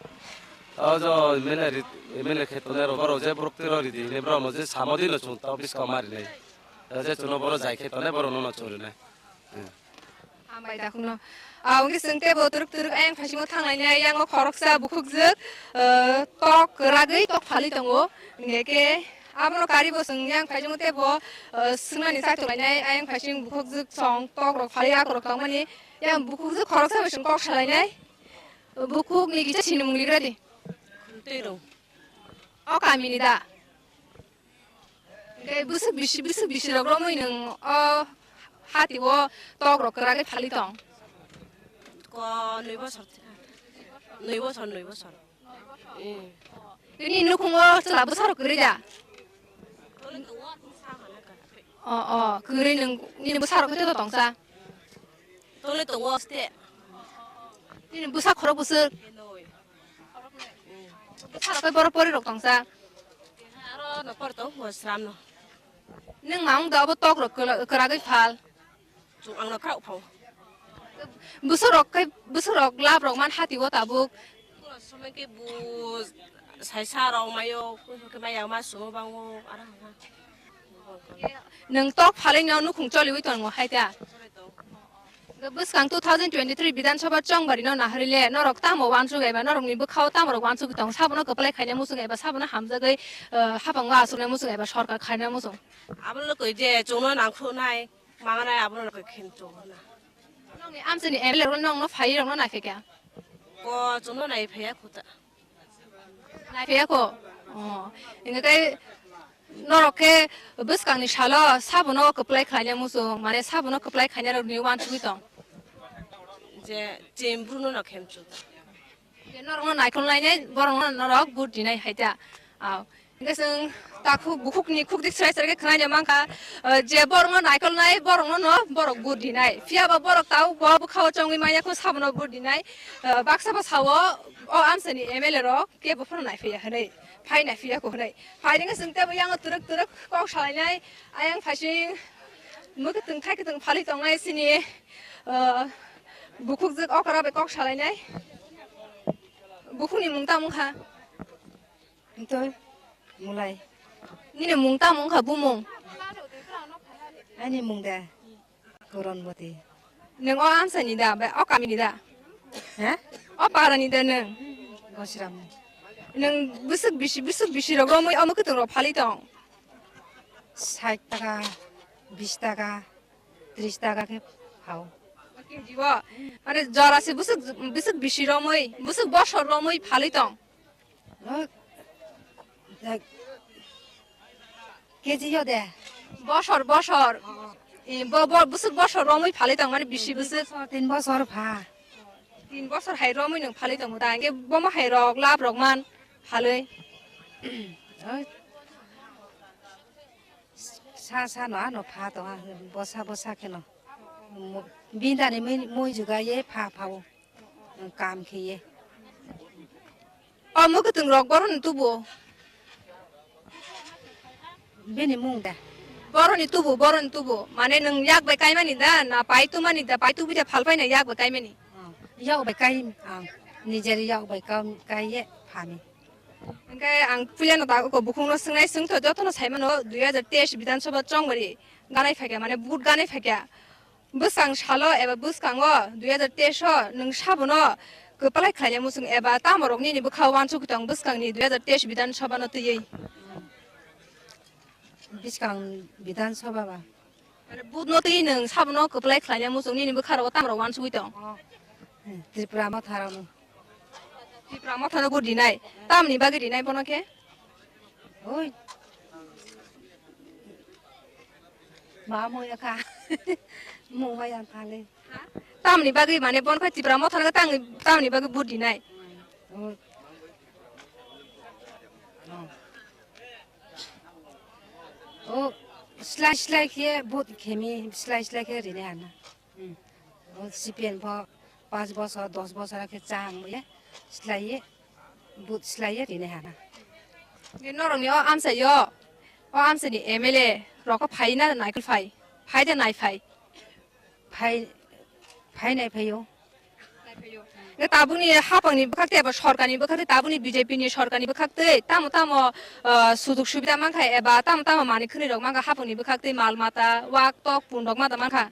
O jo M L A ri-, M L A khe tongnai rok borok je borok twi rok ridi hinwi borok no je samo dino chwng tao bwskang ma rinai. Je chwngno boro jai khe tongnai borok no no chwng rinai. Hambai da khungno. Ah, wngkhe chwng teibo turuk turuk ayang phaisingo thanglainai, yango khoroksa bukhukjwk, ah, tok kwragwi tok phalwi tongo. Hingkhe abono karibo chwng yang phaisingo teibo, ah, swngnani chaitonglainai, ayang phaising bukhukjwk song tok rok phalwi akorok tongmani. Yang bukhukjwk khoroksa bai chwng kok salainai. Bukhukni kisa sinimung ligra di. Twi rw. O kamini da? Hingkhe bwswk bisi, bwswk bisi rok romwi nwng o hati o tok rok kwragwi phalwi tong? Ko nwi bosor, nwi bosor, nwi bosor. Hmm. Nini nukhungo chwla bwsa rok kwrwi da? O, o, kwrwi nwng nini bwsa rok khe tongsa? Tongwi tongo ste. Nini bwsa khorok bwswk? Bwsa rok khe borok pori rok tongsa. Aro no por tong mo sram no. Nwng ma wng da obo tok rok kwla-, kwragwi phal. Chung ang no kha phao. Bwsa rok khe bwsa rok lab rok man hati o tabuk. Somai khe bu sai sa rok mayo, khe maya ma sumo bango ara ha. Nwng tok phalwi no nukhung choliwi tongo hai ta. Bwskang two thousand twenty-three Bidhan Sabha chongbari no naharwi le norok tamo uansuk eba norokni bwkhao tamo rok uansuk tong sabono kwplai khaina muchung eba sabono hamjagwi, eh, haphango achuknai muchung eba sorkar khaina muchung. Abono koi je chwngno nangkhuknai manganai abono koi khe chwngno. Nokni amchini M L A rok nokno phai rokno naikhe kya? Ko chwngno nai phaiya khuta. Naiphiya kho? Oh. Hingkhe norok khe bwskangni salo sabono kwplai khlaina muchung, mane sabono kwplai khainai rokni uansugwi tong? Je chini Bru no khe muchung. Je norokno naikolnainai, borokno norok vote rinai hai ta. Aw. Hingkhe chwng takhuk bukhukni khukdik srai srai khe khwnaina mankha, uh, je borokno naikolnai, borokno no borok vote rinai. Phiya ba borok tabuk bo bwkhao chongwi manya kho sabono vote rinai. Uh, baksa ba sao, o amchaini M L A rok kebo phano naiphiya hwnwi, phai naiphiya kho hwnwi. Phai ringkhe chwng teibo yango twrwk twrwk kok salainai, ayang phaising mwkhwtwng thaikwtwng phalwi tongnai chini, uh, bukhukjwk okra bai kok salainai. Bukhukni mung tamo wngkha? Twi mulai. Nini mung tamo wngkha bumung? Ani mung de Koronmoti. Nwng o amchaini da, bai o kamini da? He? O parani da nwng? Gosiram. Nwng bwswk bisi, bwswk bisi rok romwi omo kwtwng rok phalwi tong? Sait taka, bis taka, tris taka khe phao. K G o? Mane jora se bwswk, bwswk bisi romwi, bwswk bosor romwi phalwi tong? No, Like, K G yo de. Bosor, bosor. Oh. I, bo, bo, bwswk bosor romwi phalwi tong mani bisi bwswk. Bosor, tin bosor pha. Tin bosor hai romwi nwng phalwi tongo da. Hwnkhe bomo hai rok, lab rok man phalwi. Oi. Sa, sa no, ano pha tongo, bosa, bosa kheno. Mo-, bindani mui, mui juga ye pha, pha o. Kam khe ye. O mwkhwtwng rok boroni tubu. Bini mung da. Boroni tubu, boroni tubu. Mane nwng yak bai kaimani da, na pai tumani da, pai tubu da phalpai na yak bai kaimani. Oh, yak bai kai, ang nijer yak bai kam kai ye phani. Hwnkhe ang puilano ta ko bukhungno swngnai, swngtho jotono saimano dui hajar teis Bidhan Sabha chongbari ganai phaikha, mane vote ganai phaikha. Bwskang salo eba bwskango dui hajar teis o nwng sabono kwplai khlaina muchung eba tamorok nini bwkhao uansugwi tong bwskangni dui hajar teis Bidhan Sabha no twiwi? Bwskang Bidhan Sabha ba? Mane vote no twiwi nwng sabono kwplai khlaina muchung nini bwkha rogo tamorok uansugwi tong? Oh. Tripura Motha rokno. Tipra Motha no vote rinai. Tamni bagwi rinai bono khe? Oi. Ma mo ya kha. Mo ma ya thale. Tamni bagwi mane bono khe Tipra Motha no tang, tamni bagwi vote rinai? Oi. Oh. Oh, slai slai khe vote khemi, slai slai khe rinai hana. Hmm. O C P M pho panch bosor, dos bosor khe chang ye, slai ye, vote slai ye rinai hana. Ni norokni o amchai yo, o amchaini M L A rok pho phai na naikol phai, phai de nai phai. Phai, phai nai phai o. Nai phai o. Nge tabukni hapangni bwkhak tei eba sorkarni bwkhak tei tabukni B J P ni sorkarni bwkhak tei tamo tamo, ah, sujug subida mankha eba tamo tamo manwi khwnwi rok mankha hapangni bwkhak tei mal mata, wak tok pun rok mata mankha.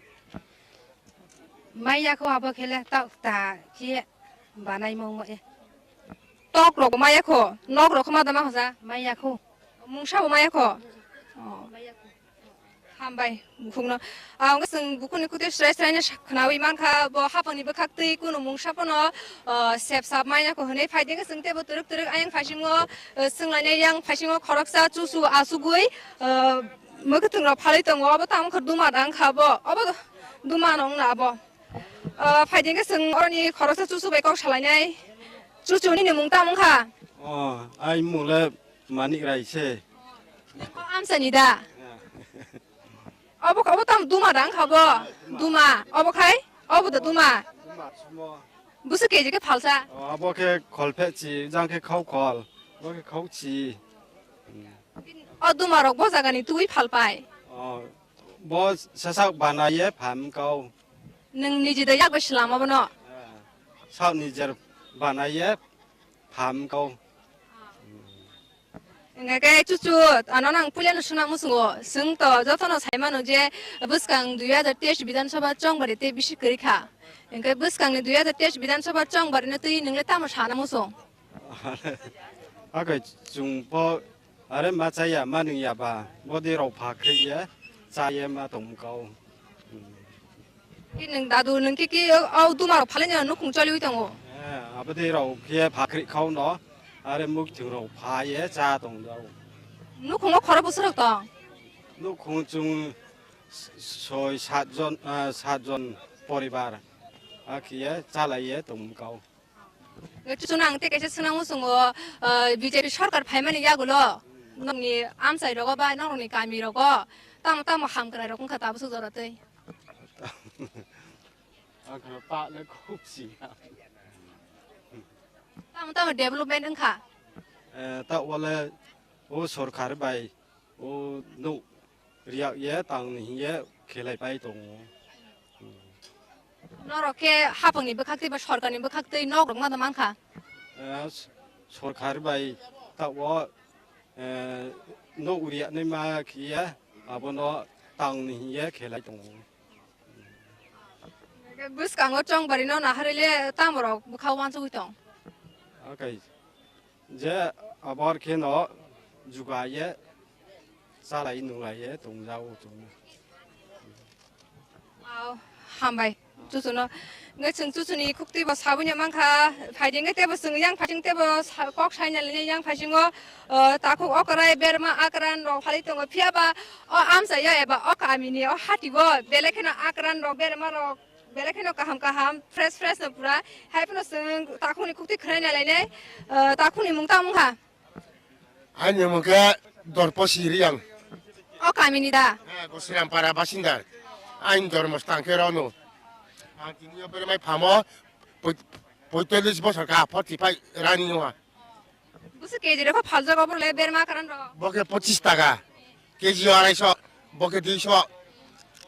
Maya kho abo khe le ta, ta khe banai mo mo e. Tok rok maya kho, nok rok ma da ma hoja. Maya kho. Mungsa bo maya kho. Oh. Hambai bukhukno. Ah, wngkha chwng bukhukni kutui srai srai no khwnawi mankha bo hapangni bwkhak twi kunu mungsa phano, ah, sep sap maya kho hwnwi phai dingkha chwng teibo twrwk twrwk ayang phaisingo, ah, swnglainai yang phaisingo khoroksa chuchu achugwi, ah, mwkhwtwng rok phalwi tongo obo tamo khe duma da wngkha bo obo duma no wngna abo. Ah, phaidi hwnkhe chwng oroni khoroksa chuchu bai kok salainai. Chuchu nini mung tamo wngkha? Oh, ai mung le Manik Rai se. O amchaini da? Obo, obo tamo duma da wngkha bo? Duma. Obo khai? Obo da duma. Duma sumo. Busu keji khe phalsa? Oh, abo khe khol phe chi, jang khe khau khol. Bo khe khau chi. O duma rok bo jaga ni twi phalpai? Oh, bo sasak banai ye pham kau. Nwng niji da yak bai swlam abono? Eh, sak nijer banai ye pham kau. Hingkha khe chuchu, ano nang puila no suna muchungo. Chwng to joto no sai mano je bwskang dui hajar teis Bidhan Sabha chongbari tei bisi kwrwi kha. Hingkhe bwskang ni dui hajar teis Bidhan Sabha chongbari no twi nwng le tamo sana muchung? Akai chwng po are ma chaya ma nung ya ba, bodi rok pha khri ye, cha ye ma tong kau. Ki nwng dadu nwng ki ki o, o duma rok phalai ni nukhung choliwi tongo. Eh, abodi rok khe pha khri khau no, are muk thung rok pha ye cha tong dau. Nukhung o khoro bwswk rok tong? Nukhung chwng soi sat jon, ah, sat jon poribar. Akhiye chalaiye tong kau. Chuchuna ang tei kaisa swnang muchungo, ah, B J P sorkar phaimani yagulo nokni amchai rogo ba nokni kami rogo tamo tamo hamkrai rok wngkha tabuk jora tei? Ang ta le khub si. Tamo tamo development wngkha? Eh, ta wale o sorkar bai o nuk riyak ye tang ni hiye khelai pai tongo. Norok khe hapang ni bwkhak tei ba sorkar ni bwkhak tei nok rok ma da mankha? Eh, s-, sorkar bai ta o, eh, nuk riyak nai ma khiye abono tang ni hiye khelai tongo. Bwskango chongbari no naharwi le tamo rok bwkha uansugwi tong? Akai je abor khe no jugaye chalai nunglaye tongjago chwng. Wow, hambai. Chuchuno Hwnkhe chwng chuchuni khuktwi bo sabwi no mankha, phaidi hwnkhe teibo chwng yang phaising teibo sa-, kok saina lainai yang phaisingo, o, takhuk okrai berma akran rok phalwi tongo, phiya ba o amchaio eba o kamini o hatio belai kheno akran rok berma rok belai kheno kaham kaham fresh fresh no pura, hai phano chwng takhukni khuktwi khwnaina lainai, o, takhukni mung tamo wngkha. Ani mung khe Dorposi Riang. O kamini da? He, Gosirampara basinda. Ain dormos tangkhe rono. Ang tini yo bermai phamo poi-, poitallis bosor ka, forty five rani nwa. Busu K G rokho phaljago bole berma karan ro. Bo khe pochis taka. K G o araiso, bo khe duiso,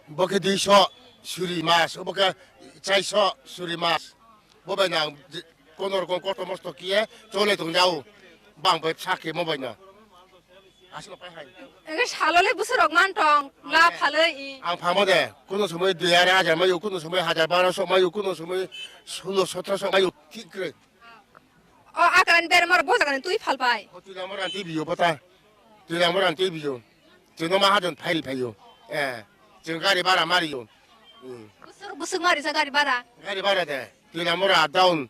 bo khe duiso suri mas, bo khe chaiso suri mas. Bo bai nang je-, kono rokom kosto mosto kiye chole tong jau. Bang bai sakhe mo bai no. Asino pai hai. Enge salole busurok man tong, la phaloi i. Ang phamo de, kono somoi dui arai hajar mayo, kono somoi hajar baro so mayo, kono somoi solo sotro so mayo, thik kre. O akran bermar bo jagani twi phalpai. O twi lamar anti biyo bota. Twi lamar anti biyo. Twi no mahajon phail phayo. Eh, twi gari bara mariyo. Hmm. Busur busuk mari sa gari bara. Gari bara de. Twi lamar down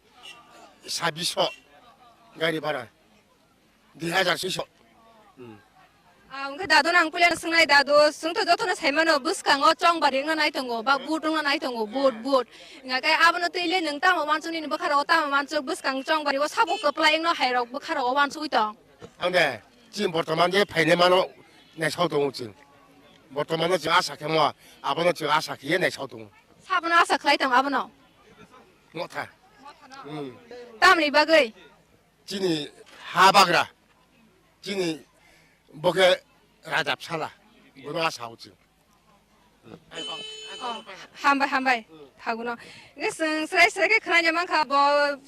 sabiso. Gari bara. Dui hajar siso. Hmm. Ah, hwnkhe dadu nang puila swngnai dadu, chwngto jotono saimano bwskango chongbari wngna nai tongo, ba but wngna nai tongo, but, but. Hwnkhe abono twi le nwng tamo wansuk nini bwkha rogo tamo wansuk bwskang chongbari o sabo kwplai wngno hai rok bwkha rogo wansugwi tong. Ang de, chini bortoman je phainai mano naisao tongo chwng. Bortomano chwng asa khe mo, abono chwng asa khiye naisao tongo. Sabono asa khlai tong abono? Motha. Hmm. Tamni bagwi? Chini ha bagra, chini bo khe rajab sala, bono asa o chwng. Oh, hambai, hambai. Thaguno. Hwnkhe chwng srai srai khe khwnaina mankha, bo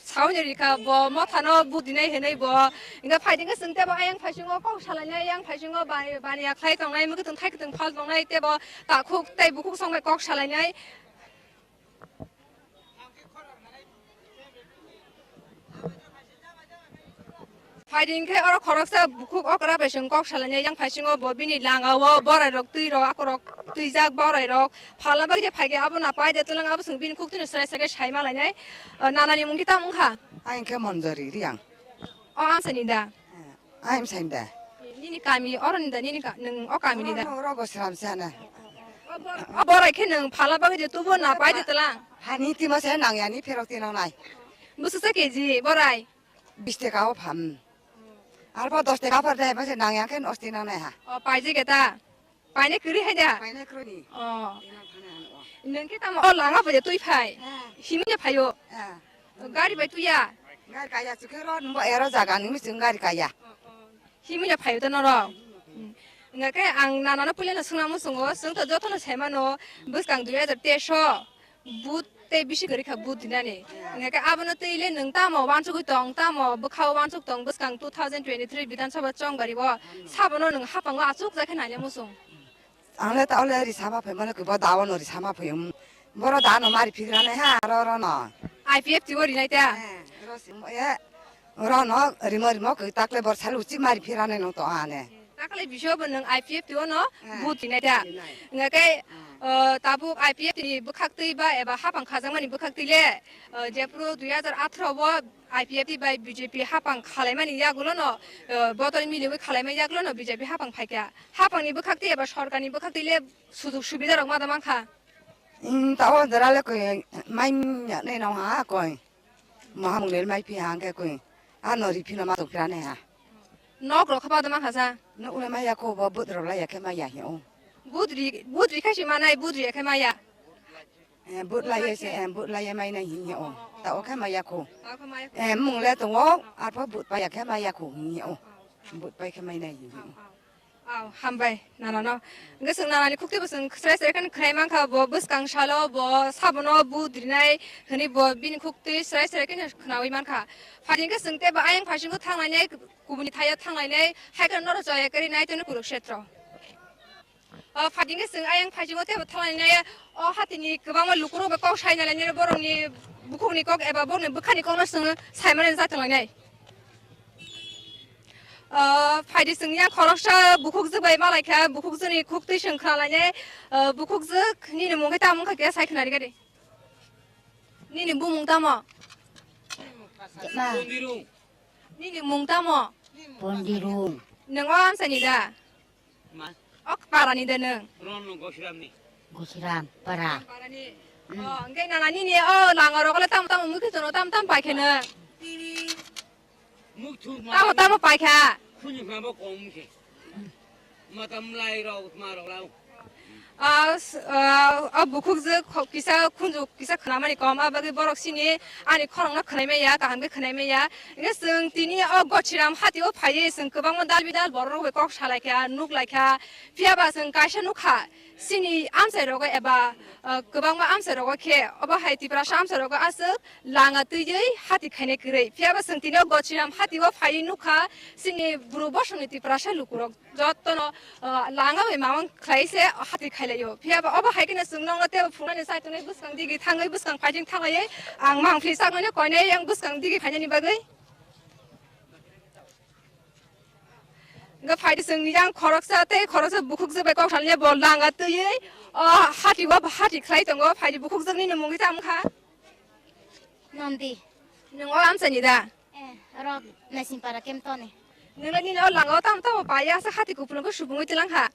sauni rikha, bo mothano budinai hinwi bo. Hwnkhe phaidi hwnkhe chwng teibo ayang phaisingo kok salainai, ayang phaisingo bani, baniya khlai tongnai, mwkhwtwng thaikwtwng phal tongnai, teibo takhuk tei bukhuk songbai kok salainai. Phaidi hwnkhe oro khoroksa bukhuk okra bai chwng kok salainai, yang phaisingo bo bini langao borai rok twi rok akorok twijak borai rok phalna bagwi phai khe abo na pai de twlang abo chwng bini khuktwino srai srai khe sai ma lainai. O, nanani mung khe tamo wngkha? Ang khe Monjori Riang. O, amsani da? Eh, ang amsani da. Nini kami oro ni da, nini ka-, nwng o kami ni da? Oro, oro Gosram sana. O bor-, o borai khe nwng phalna bagwi de tubo na pai de twlang? Hani timo se nang yani pherok tinang nai. Bwswk sa K G borai? Bis taka o pham. Arbo dos taka phar de, mase nang yang khe osti nang nai ha. O, paijak eta. Paine kwrwi hai da? Paine kwrwi ni. O. Inang thane ano. Nwng khe tamo o langa bai twi phai. Ha. Himya phaio. Ha. Gari bai tuya. Gari kaya chukhe ro, nbo ero jaga ni mi chwng gari kaya. O, o. Himya phaio to norok. Hmm. Nga khe ang nanano puila no swngna muchungo, chwng to jotono sai mano, bwskang dui hajar teis o. But tei bisi kwrwi kha but dinani. Hwnkhe abono twi le nwng tamo wansugwi tong, tamo bwkhao wansuk tong, bwskang two thousand twenty-three Bidhan Sabha chongbari o sabono nwng hapango achukjak khe naina muchung. Ang le ta ole risa ma phai mano khe bo da ono risa ma phai, um, boro da no mari phigra nai ha, ro ro no. I P F T o rinai ta? Eh, ro sim, eh, ro no rimo rimo khe takle bor sal uchi mari phira nai no to ane. Takle biso bo nwng I P F T o no Eh, but rinai ta? Rinai. Hwnkhe, eh, tabuk I P F T ni bwkhak twi ba eba hapang khajakmani bwkhak twi le, eh, jephuru dui hajar atharo o I P F T bai B J P hapang khalaimani yagulo no, eh, bodol miliwi khalaimani yagulo no B J P hapang phaikha. Hapangni bwkhak twi eba sorkarni bwkhak twi le sujug subida rok ma da mankha? Hmm, tao jora le koi mai ya nei nong ha koi. Mahamung le mai phi ha hwnkhe koi. Ano ri phino ma tok phira ne ha. Nok rok kha ba da mankha sa? Nok le mai ya ko bo but rok lai ya khe mai ya hi o. But ri, but ri khai si manai, but ri ya khe mai ya. Eh, but lai ya se, eh, but lai ya mai nai hi hi o. Ta o khe mai ya ko. Ta o khe mai ya ko. Eh, mung le tongo, arpho but pa ya khe mai ya ko hi hi o. But pai khe mai nai hi hi o. Aw, hambai, nanano. Hwnkhe chwng nanani khuktwi bo chwng srai srai khe khwnai mankha, bo bwskang salo, bo sabono but rinai hwnwi bo bini khuktwi srai srai khe khwnawi mankha. Phaidi hwnkhe chwng teibo ayang phaisingo thanglainai, kubuni thaiyo thanglainai, hai kheno norok chaya kwrwi nai teno Kurukshetro. O, phaidi hwnkhe chwng ayang phaisingo teibo thanglainai, o hatini kwbangma lukurok bai kok saina lainai, borokni bukhukni kok eba borokni bwkhani kokno chwng saimani jatonglainai. Ah, phaidi chwng yang khoroksa bukhukjwk bai malaikha, bukhukjwkni khuktwi chwng khwnalainai. Ah, bukhukjwk, nini mung khe tamo wngkha khe sai khwnarikha di. Nini bumung tamo? Ma. Nini mung tamo? Pondirung. Nwng o amsani da? Ma. O parani da nwng? Ron no Gosiram ni. Gosiram para. Parani. Hmm. O, hwnkhe nana nini o langa rok le tam tam mukhi tono tam tam paikhe nwng? Mukthuk Tamo ma. Tamo paikha. Khunju ma bo kom khe. Mata mlai rok, ma rok lao. Ah, s-, ah, ah, bukhuk je kho-, kisa khunju kisa khwnamani kom, ah, bagwi borok sini ani khorokno khwnai maya, kaham khe khwnai maya. Hingke chwng tini o Gosiram hati o phaiwi chwng kwbangma dal bidal borok rok bai kok salai kha, nuk lai kha. Phiya ba chwng kaisa nuk kha, sini amchai rogo eba, ah, kwbangma amchai rogo khe, obo hai Tiprasa amchai rogo aswk langa twiwi hati khainai kwrwi. Phiya ba chwng tini o Gosiram hati o phaiwi nuk kha, sini bru bosongni Tiprasa lukurok. Jotono, ah, langa bai mamang khlai se hati khailaio. Phiya ba obo hai kheno chwng nokno tebo phunani saitonwi bwskang digi thangwi bwskang phaijing thanglaiwi ang mangpli sakmani koinai yang bwskang digi phainani bagwi. Hwnkhe phaidi chwng yang khoroksa tei khoroksa bukhuk je bai kok salni bo langa twiwi, ah, hati o hati khlai tongo. Phaidi bukhuk jwk nini mungwi tamo kha? Nondi. Nwng o amchaini da? Eh, oro Naisingpara kemtoni. Nwng nini o langa o tamo tamo paiya aswk hati kupulung khe subungwi tlang kha.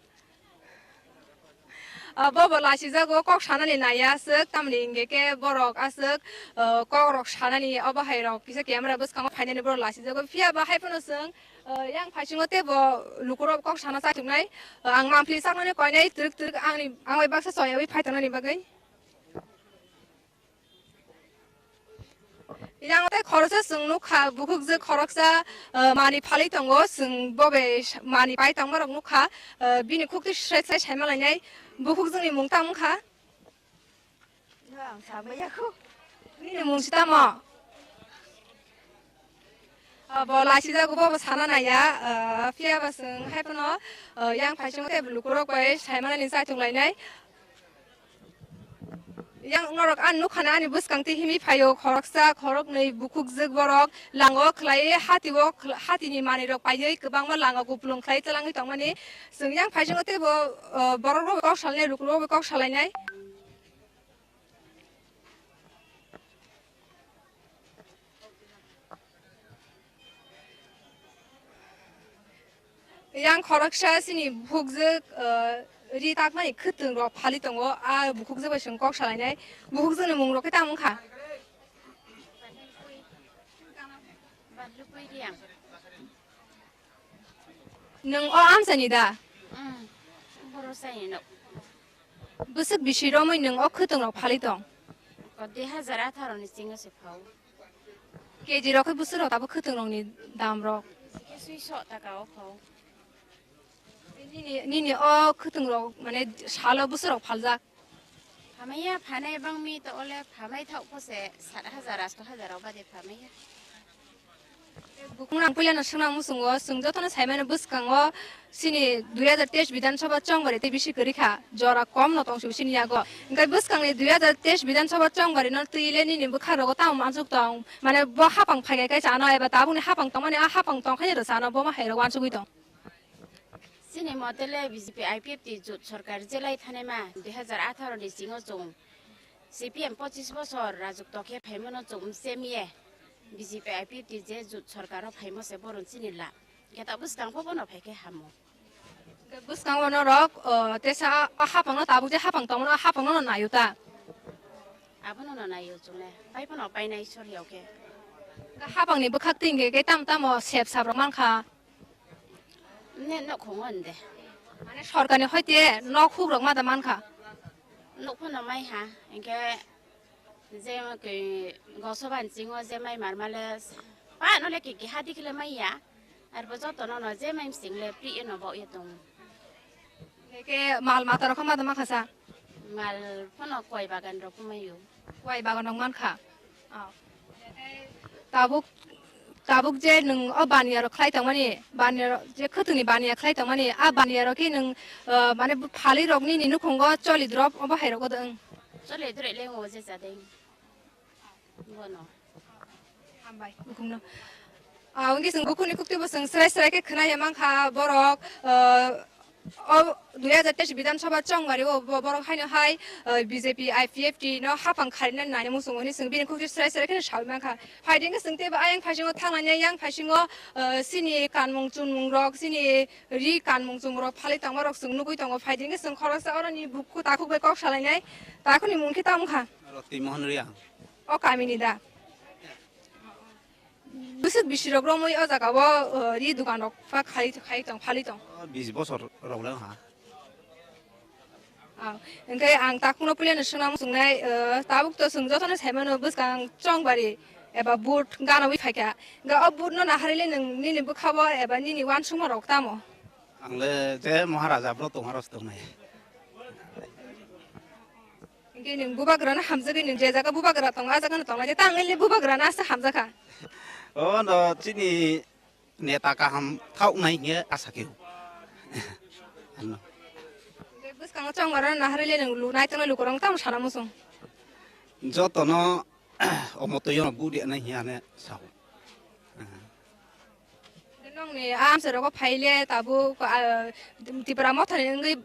Ah, bobo lasijago kok sanani naiya aswk, tamni hingke khe borok aswk, ah, kok rok sanani obo hai rok kisa camera bwskango phainani borok lasijago. Phiya ba hai phano chwng, ah, yang phaisingo tebo lukurok kok sana chaituknai, ah, ang mangpli saknani koinai twrwk twrwk angni, ang bai baksa choyawi phaitongnani bagwi. Yang tei khoroksa chwng nukha, bukhuk je khoroksa, ah, mani phalwi tongo, chwng bo bai mani pai tongma rok nukha, ah, bini khuk twi srek sai saima lainai, bukhuk jwngni mung tamo wngkha? Ang samaya khu. Nini mung si tamo? Ah, bo laisijago, bo bo sana naiya, ah, phiya ba chwng hai phano, ah, yang phaisingo tei lukurok bai saimanani chaitung lainai. Yang norok ang nukha na ani bwskang twi himwi phaio, khoroksa, khoroknwi bukhuk jwk borok lango khlaiwi hati o khla-, hatini manwi rok paiwi kwbangma langa kupulung khlai twlangwi tongmani. Chwng yang phaisingo teibo, ah, borok rok bai kok salainai, lukurok bai kok salainai. Yang khoroksa chini bukhukjwk, ah, ri takmani khwtwng rok phali tongo, a bukhukjwk bai chwng kok salainai. Bukhukjwkni mung rok khe tamo wngkha? Nwng o amchaini da? Mm, boro chaini no. Bwswk bisi romwi nwng o khwtwng rok phali tong? Ko dui hazar atharo ni chingo se phao. K G rok khe bwswk rok tabuk khwtwng rok ni dam rok? Ke sui so taka o phao. Nini, nini o khwtwng rok mane salo bwswk rok phaljak? Phamaiya, phanai bangmi to ole phamai thok pho se sat hazar, asto hazar rok bade phamaiya. Bukhuk nang puila no swnam muchungo, chwng jotono saimano bwskango chini dui hazar teis Bidhan Sabha chongbari tei bisi kwrwi kha, jora kom no tong sini yago. Hingke bwskangni dui hazar teis Bidhan Sabha chongbari no twi le nini bwkha rogo tamo mansuk tong, mane bo hapang phai kai kai chano eba tabukni hapang tongmani a hapang tong khai rw chano bo ma hai rok wansugwi tong. Chini mote le B J P I P F T jut sorkar je lai thanai ma dui hazar atharo ni chingo chwng C P M pochis bosor rajuk tokhe phaimano chwng mchemiye B J P I P F T je jut sorkar o phaimo se boron chini la. Khe ta bwskang pho bono phai khe hamo. Bwskango norok, o, tesa a hapang no tabuk je hapang tongmano a hapang no naio ta. Abono no naio chwng le. Pai phano painai sor yao khe. Hapang ni bwkhak twi hingke khe tam tamo sep sap rok mankha. Ne nokhungo hwnde. Mane sorkarni hoite nok hukrok ma da mankha. Nok phano mai ha, hinkhe je koi gosoba ni chingo je mai mar male pa no le kiki hadi kile mai ya. Arbo joto no no je mai msing le pri eno bo ye tong. Hinkhe mal mata rok ma da mankha sa. Mal phano koi bagan rok mai yo. Wai bagan rok mankha. Oh. Tabuk, tabuk je nwng o baniya rok khlai tongmani, baniya rok je khwtwngni baniya khlai tongmani, a baniya rok khe nwng, ah, mane phalwi rok nini nukhungo choli drop obo hai rok o de wng. Choli drop le o je jadeng. Bono. Hambai, bukhukno. Ah, wngkhe chwng bukhukni khuktwibo chwng srai srai khe khwnaya mankha borok, ah, O dui hajar teis Bidhan Sabha chongmari o bo-, borok haino hai, eh, B J P, I P F T no hapang kharinani nai muchungo hinwi chwng bini kukti srai srai kheno saui mankha. Phaidi wngkhe chwng teibo ayang phaisingo thanglainai, yang phaisingo, eh, chini kanmung chunmung rok, chini ri kanmung chunmung rok phalwi tongma rok chwng nugwi tongo. Phaidi wngkhe chwng khoroksa oroni bukhuk takhuk bai kok salainai. Takhukni mung khe tamo wngkha? Roti Mohon Riang. O kamini da? Bwswk bisirok romwi o jaga o, o, ri dogan rok pha khai, khai tong, phalwi tong. O, bis bosor rok le ha. Ah, hwnkhe ang takhukno puilano swngna muchungnai, o, tabuk to chwng jotono saimano bwskang chongbari eba boot ganawi phaikha. Hwnkhe o boot no naharwi le nwng nini bwkhao eba nini uansukma rok tamo? Ang le je Maharaja bro tongma rok tongnai. Hingke nwng bubagrano hamjagwi nwng je jaga bubagra tongo, ah jagano tonglai de, tang ele bubagrano asa hamjakha. O no chini neta kaham thok nai hinge asa keo. Ano. Hingke bwskango chongmarano naharwi le nwng lu naitongnai lukurok tamo sana muchung. Jotono omo twi ono budi nai hinge ane sao. Nongni a amchai rogo phaile tabuk, ah, Tipra Mothani wngwi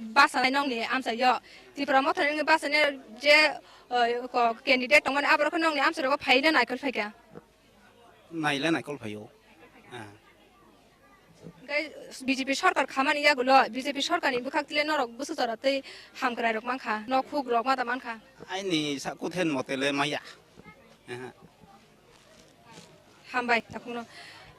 basa nai nongni amchai yo. Tipra Mothani wngwi basa nai je, ah, ko candidate tongmani aborok nongni amchai rogo phaile naikol phaikha. Naile naikol phaio. Ah. Hingke B J P sorkar khamani yagulo B J P sorkarni bwkhak tile norok bwswk jora tei hamkrai rok mankha, nok huk rok ma da mankha. Aini sakuthen motele maya. Aha. Hambai, takhukno.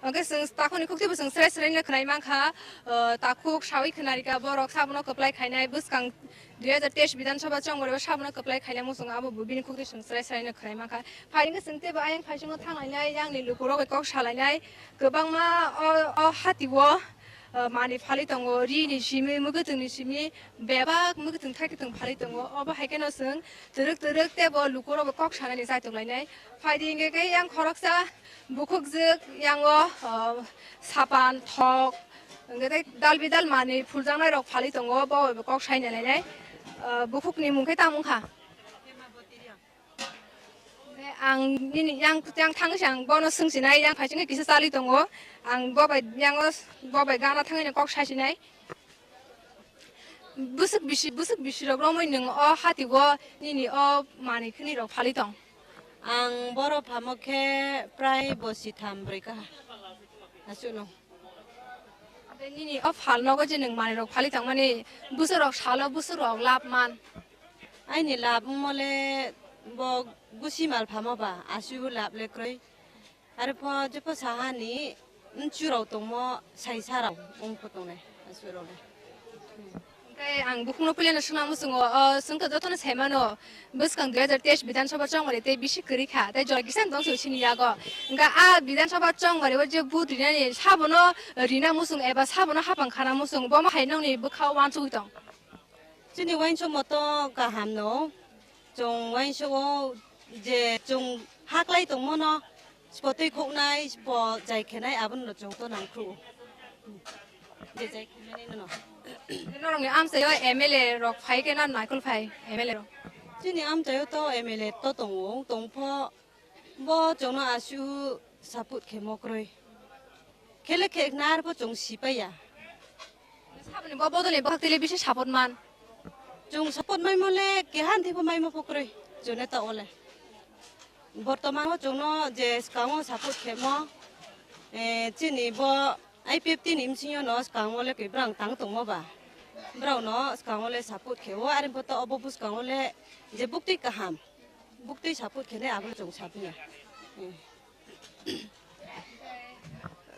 Hwnkhe chwng takhukni khuktwibo chwng srai srai no khwnai mankha, o, takhuk sawi khwnarikha borok sabono kwplai khainai bwskang dui hajar teis Bidhan Sabha chongmorebo sabono kwplai khainai muchungo abo bo bini khuktwi chwng srai srai no khwnai mankha. Phaini chwng teibo ayang phaisingo thanglainai, yangni lukurok bai kok salainai, kwbangma o, o hati o, o, manwi phalwi tongo, rini simi, mwkhwtwngni simi, bebak mwkhwtwng thai kwtwng phalwi tongo. Obo hai kheno chwng twrwk twrwk teibo lukurok bai kok sanani chaitok lainai. Phaidi hingke khe yang khoroksa bukhukjwk yango, ah, sapan, thok, hingke tei dal bidal manwi phuljaknai rok phalwi tongo, bo bai bo kok saina lainai. Ah, bukhukni mung khe tamo wngkha? Ang nini yang, yang thangwi se ang bono swngsinai, yang phaisingo kisa chalwi tongo. Ang bo bai yango, bo bai gana thangwi kok saisinai. Bwswk bisi, bwswk bisirok romwi nwng o hati o nini o manwi khwnwi rok phalwi tong? Ang boro phamo khe prai bosi tham brwi kaha. Aswkno. Tei nini o phal nogo je nwng manwi rok phalwi tongmani bwswk rok salo bwswk rok lab man? Aini lab wngmole bo gusi mal phamo ba aswk lab le kwrwi. Arpho jepho sahani mchurok tongmo saisa rok wngpho tongnai aswk rok le. Hwnkhe ang bukhukno puilano swngna muchungo, o, chwngkhe jotono saimano, bwskang dui hajar teis Bidhan Sabha chongmani tei bisi kwrwi kha, tei jora kisa tong sini yago. Hwnkhe a Bidhan Sabha chongmani o je vote rinani sabono rina muchung eba sabono hapang khana muchung, bomo hai nongni bwkha o uansugwi tong? Chini uansukmo to kaham no, chwng uansugo je chwng haklai tongmano, spo twi khoknai, spo jai khenai, abono chwng to nangkhu. Je jai khenai no. Norokni amchaio M L A rok phai khe na naikol phai M L A rok? Chini amchaio to M L A to tongo, tongpho bo chwngno aswk support khe mokroi. Khele khe narbo chwng sipaiya. Saboni bo bodolni bwkhak tele bisi support man. Chwng support maimo le kehan thebo maimo pokre chwne ta ole. Bortoman o chwngno je skango support khemo, eh, chini bo I P F T ni msingo no skango le kebrang tang tongmo ba. Brao no skango le support kheo, are bo to obo bwskango le je buktwi kaham. Buktwi support khene abo chwng sapiya. Eh.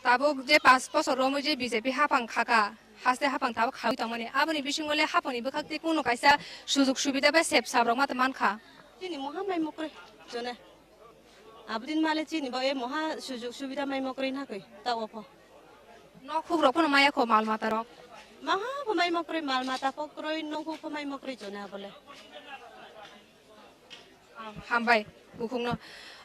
Tabuk je pas bosor romwi je B J P hapang khaka, haste hapang tabuk khawi tongmani. Aboni bisingo le hapangni bwkhak tei kuno kaisa sujug subida bai sep sap rok ma tong mankha. Chini moha mai mokre jone. Abodin male chini bo e moha sujug subida mai mokre na koi ta opho. Nok huk rok phano maya kho mal mata rok. Maha pho mai mokre mal mata pho kroi nok huk pho mai mokre jone abole. Hambai, bukhukno.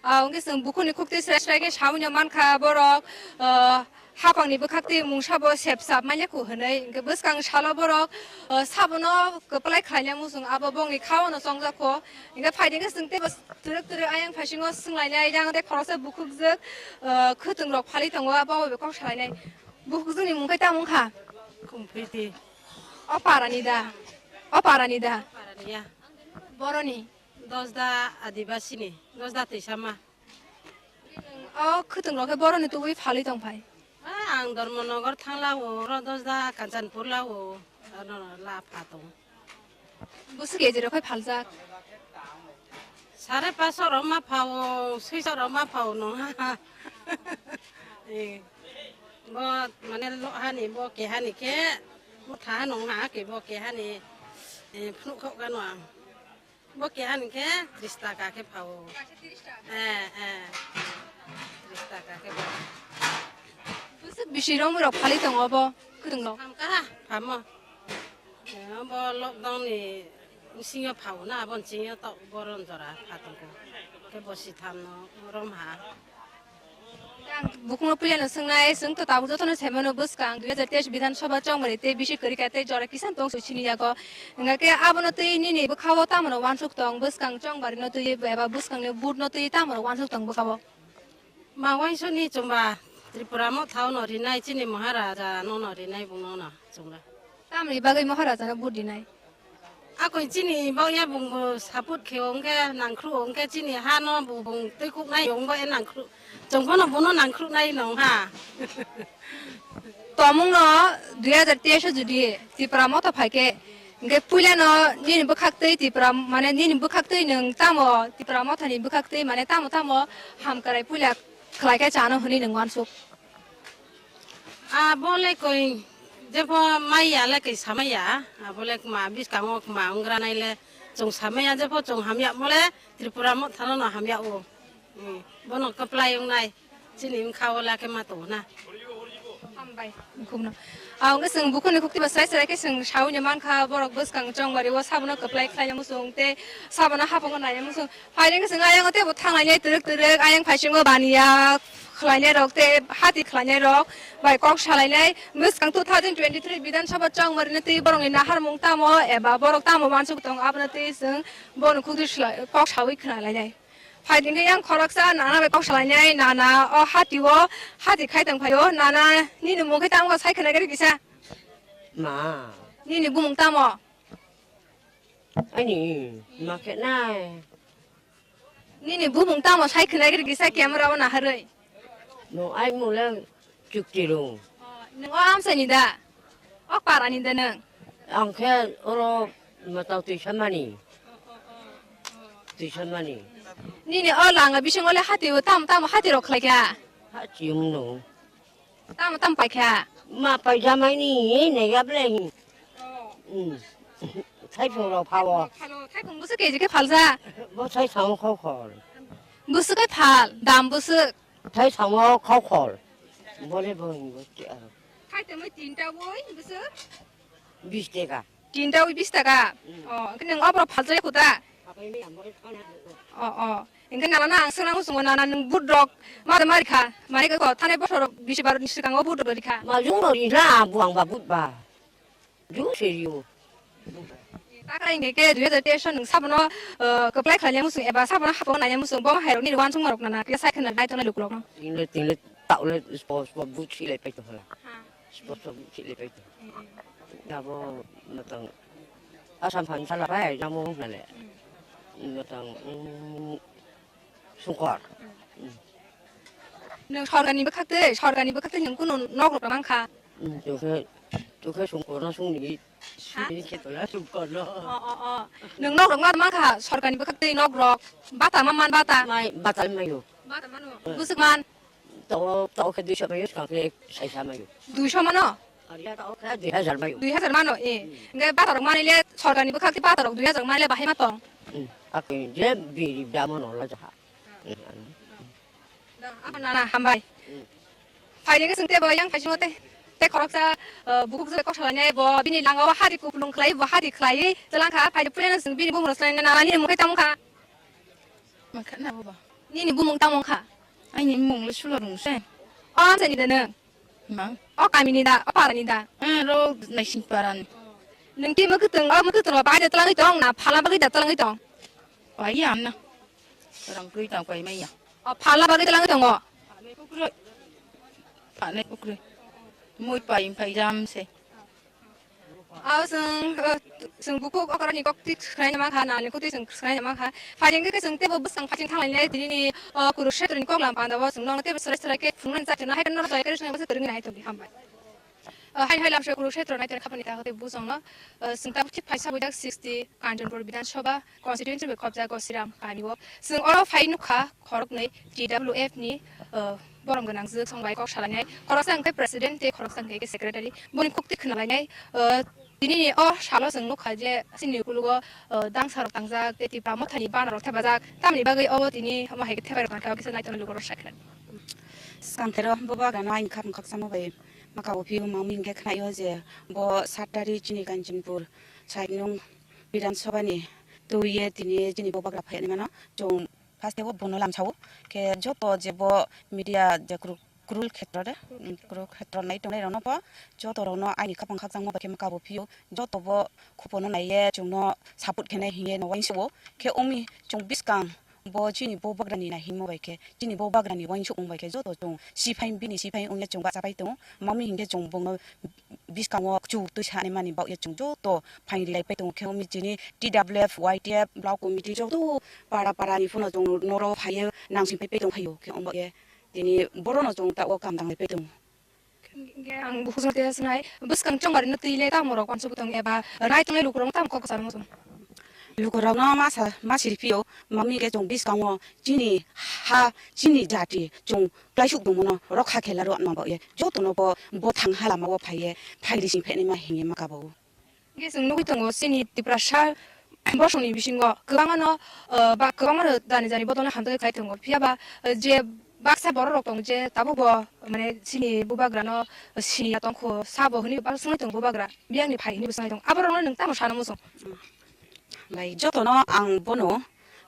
Ah, wngkhe chwng bukhukni khuktwi srai srai khe saui no mankha borok, ah, hapangni bwkhak twi mungsa bo sep sap manya kho hwnwi. Hwnkhe bwskang salo borok, ah, sabono kwplai khlaina muchung abo bongni kha-o no chongjak kho. Hwnkhe phaidi khe chwng teibo twrwk twrwk ayang phaisingo swnglainai, yang tei khoroksa bukhukjwk, ah, khwtwng rok phalwi tongo, abo bai kok salainai. Bukhukjwkni mung khe tamo wngkha? Kumphiti. O parani da? O parani da? Parani ya. Boroni? Dosda Adibasini, Dosda Twisama. O khwtwng rok khe boroni tubui phalwi tong phai? Ah, ang Dharmanagar thang lao, oro Dosda Kanchanpur lao, ano la pha tong. Bwswk kejirok khai phaljak? Sare paso rok ma phao, swiso rok ma phao no ha. Eh, bo mane lo hani bo kehani khe motha nong ha ke bo kehani, eh, phunuk khok gano ang. Bo kehani khe tris taka khe phao. Eh, eh. Tris taka khe phao. Bwswk bisi romwi rok phalwi tongo bo khwtwng rok? Hamkha, phamo. Eh, bo lockdown ni bisingo phao na, abo ni simi tok boron jora phatungko. Khe bosi thamno romha. Ang bukhukno puilano swngnai, chwng to tabuk jotono saimano bwskang dui hajar teis Bidhan Sabha chongmani tei bisi kwrwi kha tei jora kisan tong sini yago. Hingkha khe abono twi nini bwkhao tamo no uansuk tong, bwskang chongmani no twi eba bwskangni vote no twi tamo no uansuk tong bwkhao? Ma uaisukni chwngba Tripura Motha no rinai, chini Maharaja no no rinai bungno no chwngba. Tamni bagwi Maharaja no vote rinai? Akoi chini bauya bungbo support khe wngkhe nangkhru wngkhe chini ha no bo bung twi kuknai wngbo e nangkhru. Chwng phano bono nangkhru nai nong ha. Tomung no dui hajar teis o jodi Tripura Motha phaikhe, hingkhe puilano nini bwkhaktwi Tripura, mane nini bwkhaktwi nwng tamo Tripura Mothani bwkhaktwi mane tamo tamo hamkrai puila khlaikhe chano hwnwi nwng uansuk? Abo le koi jepho maiya le koi samaiya, abo le kma biskango kma wngranai le chwng samaiya, jepho chwng hamya mo le Tripura Mothano no hamya o. Hmm, bono kwplai wngnai. Chini wngkha o lake ma tongo na. Hambai, bukhukno. Ah, wngkhe chwng bukhukni khukti ba srai srai khe chwng saui ni mankha, borok bwskang chongmari o sabono kwplai khlai ya muchung tei sabono haphangno nai ya muchung. Phaidi wngkhe chwng ayang o teibo thanglainai twrwk twrwk, ayang phaisingo baniya khlainai rok tei hati khlainai rok bai kok salainai. Bwskang two thousand twenty-three Bidhan Sabha chongmari no twi borokni naharmung tamo eba borok tamo uansuk tongo abono twi chwng bono khukti kok saui khna lainai. Phaidi hwnkhe yang khoroksa nana bai kok salainai, nana o hati o hati khai tong phaio, nana nini mung khe tamo sai khna gari kisa? Ma. Nini bumung tamo? Ani ma khe nai. Nini bumung tamo sai khna gari kisa camera o naharwi? No ai mung le Chuktirung. Oh, nwng o amchaini da? O parani da nwng? Ang khe oro matau twi samani. Twi samani. Nini o langa bisingo le hati o tam tam hati rok khlai kha? Hati wngno. Tam tam pai kha? Ma pai jamai ni ne yable. Hmm. Thaipung rok phawo. Thaipung bwswk keji khe phalsa? Bo sai sao khau khol. Bwswk khe phal, dam bwswk? Thai samo khau khol. Bole bo hingo ti aro. Thai tongwi tinta woi bwswk? Bis taka. Tinta woi bis taka? Mm. Oh, khe nwng obro phalsa khuta? Apai mi ambo khana. Oh, oh. Hingkhe nana ang swnang muchungo nana nwng vote rok mada mari kha. Mari kha ko thane bothor rok bisi bar ni swkango vote rok rikha. Ma jung no ri na buang ba vote ba. Jung se rio. Takra hingkhe khe dui hajar teis o nwng sabono, uh, kwplai khlainai muchung eba sabono hapung nainai muchung bo hairok nini uansukma rok nana khe sai khna nai tongnai lukurok no. Tingle tingle taule spo spo but silai pai to hala. Ha. Spo spo but silai pai to. Eh, eh. Nabo matang Assam phan sala pai jamo nale. Hmm. Matang, mm, Sungkor. Hmm. Nwng sorkarni bwkhaktwi, sorkarni bwkhaktwi nwng kunu nok rok mankha? Hmm, tokhe, tokhe sungkorno sungni, ha? Sungni khe tola sungkorno. O, o, o. Nwng nok rok ma mankha, sorkarni bwkhaktwi nok rok. Bata ma man bata? Mai, bata mayo. Bata mano? Hmm. Bwswk man? Tao, tao khe duiso mayo, swkang khe saisa mayo. Duiso mano? Ariya tao khe dui hajar mayo. Dui hajar mano, eh. Hmm. Hingkhe bata rok manile, sorkarni bwkhaktwi bata rok dui hajar manile bahai ma tong? Hmm. Akhe je biri damo no la jaha. Nana hambai. Phaidi khe chwng teibo yang phaisingo tei, tei khoroksa, uh, bukhuk jora kok salainai bo bini langao hadi kupulung khlai bo hadi khlaiwi twlang kha. Phaidi puilano chwng bini bumungno swlainai, nana nini mung khe tamo kha? Makhana bobo. Nini bumung tamo kha? Aini bumung le Sulo Rungse. O amchaini da nwng? Mang. O kamini da, o parani da? Eh, ro Naising parani. Nwng tei mwkhwtwng, o mwkhwtwng rok bai da twlangwi tong na phala bagwi da twlangwi tong? Pai ya na. Rang twi tang pai mai ya. O phala bagwi twlangwi tongo? Phanai pukrwi. Phanai pukrwi. Mui pai phai jam se. Ao chwng, eh, chwng bukhuk okra ni kok twi khwlai na mankha, nal ni kok twi chwng khwlai na mankha. Phaidi hwnkhe chwng teibo bwskang phaiching thanglainai tini ni, eh, Kurukshetra ni kok lam panda o chwng nokno teibo swrai swrai khe phunuknani chakhe no hai no rwjak khe swngwi bwswk kwrwngwi nai tongdi hambai. Eh, hai hai lamsoi Kurukshetra nai tongkha bwswk no, eh, chwng tabuk thik phaisa bujak sixty Kanchanpur Bidhan Sabha constituency bai khopjak o Siram kami o. Chwng oro phai nukha khoroknwi T W F ni, eh, borom gwnang jwk song bai kok salainai. Khoroksa hwnkhe president tei khoroksa hwnkhe khe secretary. Boni kok twi khwnalainai. Eh, tini ni o salo chwng nukha je chini ukulugo, eh, dangsa rok tangjak tei Tipra Motha ni bana rok thepajak. Tamni bagwi obo tini omo hai khe thepai rok tangkha, o kisa naitok lukurok sai khna. Swkang thero bo bagrano aini khapang khakchangma bai maka bo phio, mami hwnkhe khnaio je bo sat tarik chini Kanchanpur side nung Bidhan Sabha ni twiwi tini chini bo bagra phai mano. Chwng first o bono lamsao khe joto je bo media je kru-, Kuruksetra de, mm, Kuruksetra nai tongnai rokno bo joto rokno aini khapang khakchangma bai khe maka bo phio, joto bo khopono naiye chwngno support khenai hinye no uansukgo. Khe omi chwng bwskang bo chini bo bagrani nai himo bai khe, chini bo bagrani uansukmung bai khe joto chwng siphai bini siphai wngya chwng bachapai tongo. Mami hinkhe chwng bongno bwskango chuk twi sanimani bagwi chwng joto phaini lai pai tongo khe, omi chini T W F, Y T F, block committee joto para para ni phano chwng noro phaiyo nangsing pai pai tong phaio khe, omo ye tini borono chwng ta o kam tanglai pai tongo. Hingke ang bukhuk jang tei sinai bwskang chongmari no twi le tamo rok uansuk tong eba rai tongnai lukurok tamo kok kwcharo muchung. Lukurokno masa masiri phio, mami khe chwng bwskango chini ha, chini jati chwng klaisuk tongmano rokha khe la rwna bagwi jotono bo, bo thang ha lama o phaiye phai rising phainai ma hinwi ma kabo. Hingke chwng nugwi tongo, chini Tiprasa bosongni bisingo kwbangmano, eh, ba kwbangmano jani jani bodolno hamtwi khlai tongo. Phiya ba, eh, je baksa borok rok tongo je tabuk bo, mane, chini bubagrano siniya tongkho, sabo hwnwi ba swngwi tongo bubagra, biyangni phai hwnwi bo swngwi tongo. Aborokno nwng tamo sana muchung? Bai, jotono ang bono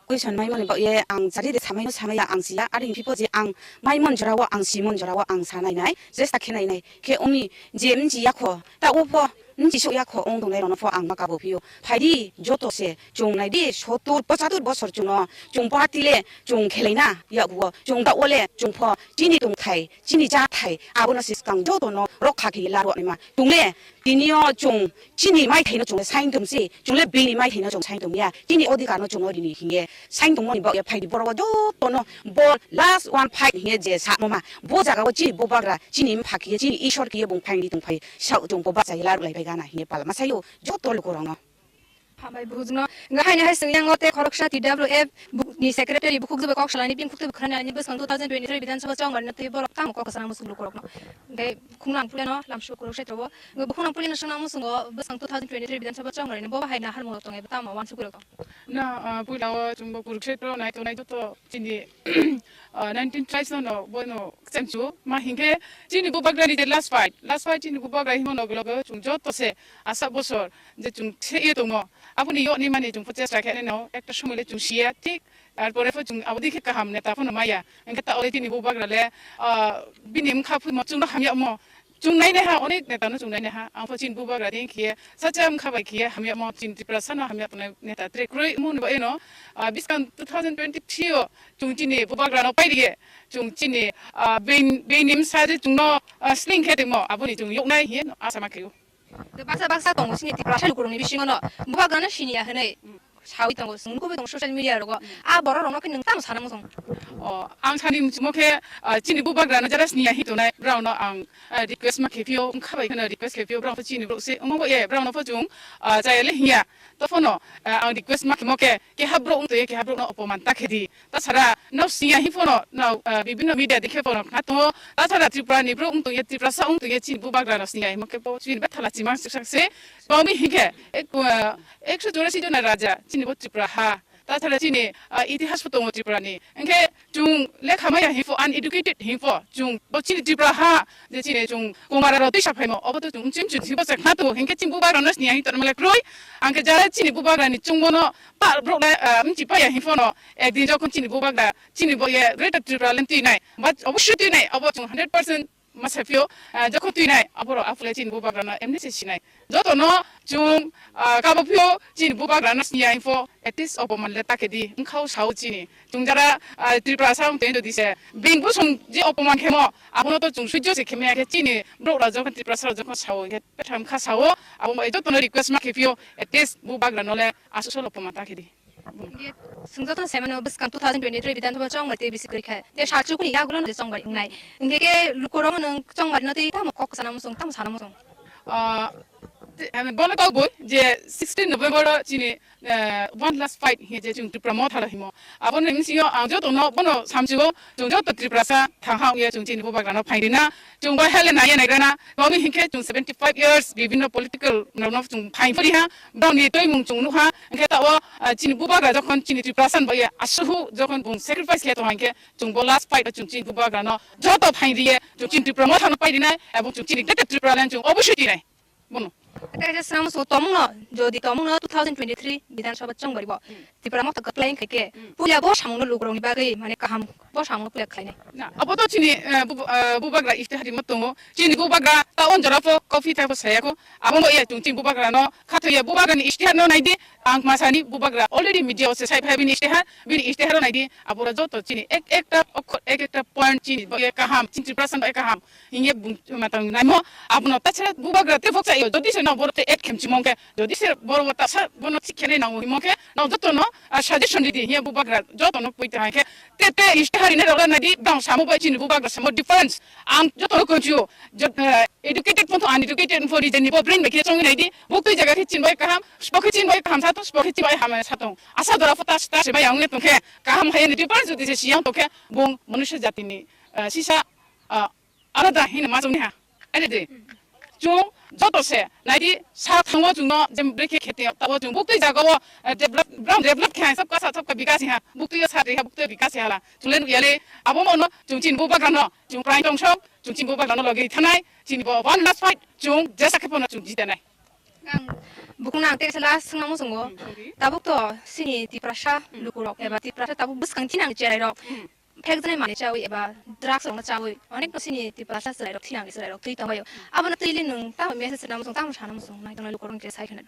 question maimani bagwi ang jari de samaino samaya ang siya, ari hwnphi bo je ang maimon jorao ang simon jorao ang sanai nai, chesta khenai nai. Khe umi je mchi yakho, ta upo mchi sok yakho ong tongnai rokno pho ang ma kabo phio. Phaidi joto se chwng nai di, sotur pochatur bosor chwngno chwng party le chwng khelaina yakgo, chwng da ole chwng pho chini tongthai, chini chathai abono siskang jotono rokha khe la rwnaima. Chwng le tini o chwng chini maithaino chwng le sign tong se, chwng le bini maithaino chwng sign tong ya, chini odhikar no chwng o rini hinge sign tongmani bagwi phaidi borok o jotono bo last one fight hinge je sakno ma, bo jaga o chini bubagra, chini mpha khiye, chini Ishwar khiye bung phaidi tong phai sao chwng bo bachai la rwlai bai gana hinge pal ma saio joto lukurokno. Hambai bujukno. Nga haino hai swngyango tei khoroksa T W F bu-, ni secretary bukhuk jwbai kok salani bini khuk twi khwrani ani bwskang two thousand twenty-three Bidhan Sabha chongmani twi borok tamo kok sana muchung lukurokno. Tei khunglang puleno lamsu Kurukshetra o. Nga bukhuk nang pulino swngna muchungo bwskang two thousand twenty-three Bidhan Sabha chongmani bo hai nahar molo tongo tamo uansuk rok tong. Na, ah, puila o chwngbo Kurukshetra nai tongnai joto chini, ah, nineteen tribes no no bono kchemchu ma hinkhe chini bubagrani je last fight, last fight chini bubagra himo loge loge chwng joto se asa bosor je chwng se ye tongmo. Aboni yoni mani chwng pho chesta khe nai no ekta somoi le chwng siya thik. Tarpore pho chwng abo dikhe kaham neta phano maya. Hingkhe ta ore chini bubagra le, ah, bini wngkha phimo chwngno hamya mo. Chwng nainai ha, onek neta no chwng nainai ha. Ang pho chini bubagra ding khiye sacha wngkha bai khiye hamya mo, chini Tiprasa no hamya tongnai neta tre kwrwi mo ni bo eno, ah, bwskang two thousand twenty-three o chwng chini bubagra no pai riye. Chwng chini, ah, bein, bein ni bwsa je chwngno, ah, sling khe tongmo, aboni chwng yoknai hiye no asa ma khe o. Baksa baksa tongo chini Tiprasa lukurokni bisingo no bubagrano siniya hwnwi sawi tongo, chwng nugwi tongo social media rogo. A borok rokno khe nwng tamo sana muchung? O, ang sani muchungmo khe, ah, chini bubagrano jara siniya hi tongnai, borokno ang, ah, request ma khe phio, wngkha bai kheno request khe phio, borok chini borok se wngmo ye, borokno pho chwng, ah, chaya le hinya. Tophono, ah, ang request ma khemo khe, keha borok wng tongya, keha borokno opoman ta khe di. Tasara no siniya hi phono, no, ah, bibinno media dikhe phono khna tongo. Tasara Tripura ni borok wng tongya, Tiprasa wng tongya, chini bubagra no siniya himo khe bo chini betha la chimang swkang se. Bangni hinkhe ek, ah, ekso chorasi jona raja chini bo Tripura ha. Tasara chini, ah, itihas bo tongo Tripura ni. Hinkhe chwng lekha maya hi pho, uneducated hi pho, chwng bo chini Tripura ha, je chini chwng Kumara rok twisa phaimo, obo to chwng chim chim thibo se khna tongo, hinkhe chini bubagra no siniya hi tonmale kroi. Angkhe jara chini bubagra ni chwngbo no pa borok le, ah, mchi paya hi phono, ekdin jokhon chini bubagra, chini bo ye Greater Tripura le twi nai, but obosoi twi nai, obo chwng hundred percent Masa phio, ah, jokhon twi nai, aborok aphule chini bubagrano emni se sinai. Jotono chwng, ah, kabo phio chini bubagrano siniya info, at least opoman le ta khe di, wngkha o sao chini. Chwng jara, ah, Tripura sa wng twi jodi se, bini bosong je opoman khemo, abono to chwng sujjo se khemya khe chini borok rok jokhon Tripura sa rok jokhon sao, khe petham kha sao, abo jotono request ma khe phio, at least bubagrano le aswk solo opoman ta khe di. Hingke chwng jotono sai mano, bwskang two thousand twenty-three Bidhan Sabha chongmari tei bisi kwrwi kha. Tei sal chukuni yagulo no chongmari wngnai. Hingke khe lukurok nwng chongmari no tei tamo kok sana muchung, tamo sana muchung. Ah, te, ah, bono kok bo je sixteen November o chini, eh, one last fight hiye je chwng Tipra Motha lo himo. Abono bisi o ang jotono bono samsigo chwng joto Tiprasa thangha wngya chwng chini bubagrano phaingrina. Chwng bai hale naiya naigrana. Tongwi hinkhe chwng seventy five years bibhinno political rokno chwng phainphuriha. Borokni twi mung chwng nukha. Hinkhe ta o, ah, chini bubagra jokhon chini Tiprasa ni bagwi asuhu jokhon bung sacrifice khe tongha hinkhe chwng bo last fight o chwng chini bubagrano joto phainriye chwng chini Tipra Mothano pairinai ebong chwng chini greater Tipraland chwng obosoi tinai. Bono. Kaisa swnam so tomungno, jodi tomungno two thousand twenty-three Bidhan Sabha chongmari bo. Tipra Motha kwplai wngkha khe, puila bo samungno lukurokni bagwi, mane, kaham bo samungno puila khlainai. Na, abo to chini, eh, bu-, eh, bubagra istihari mo tongo. Chini bubagra ta on jora pho coffee thai pho saya kho. Abo mo iya chwng chini bubagra no khathoya bubagra ni istihar no naidi. Ang masani bubagra already media o se sai phai bini istihar, bini istihar o naidi. Abo joto chini ek ekta okhor, ek ekta point chini bo kaham, chini Tiprasa bo kaham. Hiye bung matang naimo abono ta chara bubagra te phok chaio. Jodi se no boro te et khem chimong khe, jodi se boro ta sa bono thik khe nai nango himo khe no joto no, ah, suggestion ridi hiye bubagra joto no pui ta hai khe te te istihari ne rok nai di dang samo bai chini bubagra samo difference ang joto no konchio. Jot, eh, educated pon to uneducated pon ri jeni bo brain bai khe chong nai di buk tui jaga khe chin bai kaham spo khe chin bai kaham sa to spo khe chin bai ham sa tong asa dora pho ta ta se bai ang ne tong khe kaham hai ni difference jodi se siyang tong khe bung manusia jati ni, eh, sisa, ah, Alada hino ma chwngni ha. Ani de. Chwng joto se naidi sa thango chwngno je brekhe khete tabo chwng buktwi jagao, eh, develop, bram develop khe hai sabka sa sabka bikas ha. Buktwi sa re ha buktwi bikas hala. Chwng le nukya le abo mono chwng chini bubagrano chwng prai tong sok chwng chini bubagrano logi thanai chini bo one last fight chwng jesa khe pono chwng jitenai. Ang bukungno ang tei kaisa last swngna muchungo. Hmm, sorry. Tabuk to sini Tiprasa lukurok eba Tiprasa tabuk bwskang thinang cherai rok. Hmm. Phekjaknai manwi chawi eba drugs rokno chawi onek no sini Tiprasa chwrairok thinangni chwrairok twi tongbaio. Abono twi le nwng tamo message rwna muchung, tamo sana muchung, nai tongnai lukurokni khe sai khna.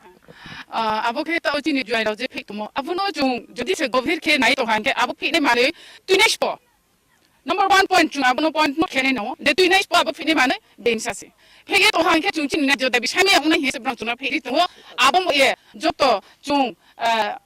Ah, abo khe tao chini juairok je phik tongmo. Abono chwng jodi se gobhir khe nai tong kha hinkhe abo phiknai manwi twi nai spo. Number one point chwng abono point no khenai nango. Je twi nai spo abo phiknai manwi being sasi. Phikya tong kha hinkhe chwng chini nai jodi bisami ang nai hinkhe se borok chwngno phikri tongo. Abo mo ye joto chwng, ah,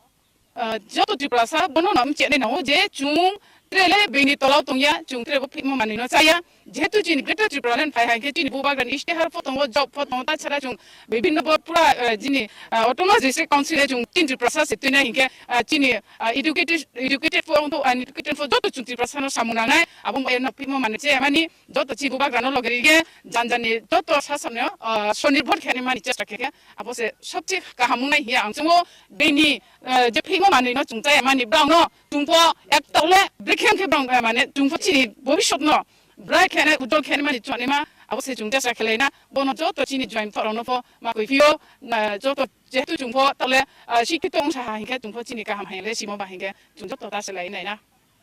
Ah, joto Tiprasa bono no mchenai nango je chwng trele bini tolao tongya, chwng trebo phikma manwino chaya. Jehetu chini Greater Tipraland phai hai khe chini bubagrani istihar pho tongo, job pho tongo, tachara chwng bibhinno bo pura, ah, chini, ah, Autonomous District Council e chwng chini Tiprasa se twinai hinkhe, ah, chini, ah, educated, educated pho wngthu, uneducated pho joto chwng Tiprasa no samung nangnai, abo mo eno phikma manwi chaya mani. Joto chini bubagrano loge rige, jan jani joto sasamno, ah, sonirbhor khe mani chesta khe khe, abo se sobche kaham wngnai hiya ang chungo, bini, ah, je phikma manwino chwng chaya mani brao no chwngpho ekta le brekhe khe brao, ah, mane chwngpho chini bobisot no brai khe ujol khe mani chwngma abo se chwng chesta khe laina bono joto chini join thorok no pho ma koi phio, ah, joto jehetu chwngpho tole, ah, sikhi tong sa ha hinkhe chwngpho chini kaham hai le simo ba hinkhe chwng joto ta se lai nai na.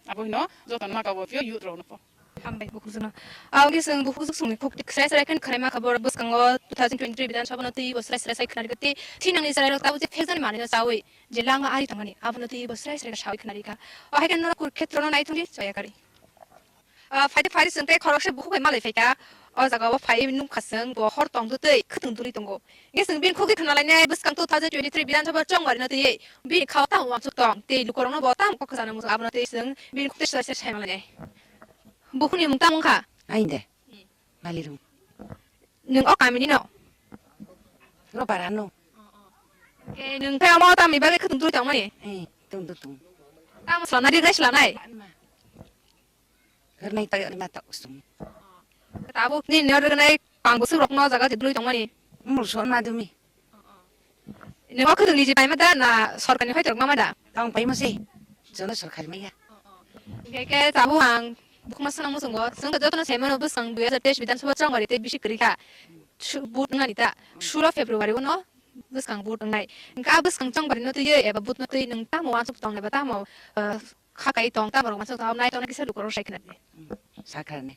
Abo hino joto no ma kabo phio youth rok no pho. Hambai bukhukjwkno. Ang khe chwng bukhukjwk chwngni khuk srai srai khe khwnaima kha, borok bwskango two thousand twenty-three Bidhan Sabha no twi bo srai srai sai khwnarikha tei thinangni chwrairok tabuk je phekjaknai manwino chawi je langma ari tongmani abono twi bo srai srai sawi khwnarikha. O hai khe norok Kurukhetrono nai thungdi chaya kari. Ah, phaidi phaidi chwng tei khoroksa bukhuk bai malai phaikha. O jaga o phai nukha chwng bo hor tongtwtwi khwtwng duli tongo. Hingke chwng bini khukti khwnalainai bwskang two thousand twenty-three Bidhan Sabha chongmari no twiwi bini khao tamo uansuk tong tei lukurokno bo tamo kok kwchangno muchung abono tei chwng bini khukti soi soi sai manlainai. Bukhukni mung tamo wngkha? Ainde. Malirung. Nwng o kamini no? Ro para no. Ke nwng khe omo tamni bagwi khwtwng twi tongmani? Eh, tung tung tung. Tamo swlamnai, rwgwi swlamnai? Rwnai ta rwna ta usung. Tabuk nini no rwnai pang bwswk rok no jaga je dului tongmani. Mul son ma dumi. Nini o khwtwng niji paima da na sorkar ni hoitorok ma da? Tang paima se. Jono sorkar maya. Hingke ke tabuk ang bukma swnang muchungo. Chwng jotono sai mano bwskang dui hajar teis Bidhan Sabha chongmari tei bisi kwrwi kha. Su-, vote wngnani ta. Sulo February uno bwskang vote wngnai. Hingke a bwskang chongmari no twiwi eba vote no twi nwng tamo uansuk tong eba tamo, eh, kha kai tong, tamo rok masa tong, nai tong kisa lukurok sai khna di. Hmm, sakharni.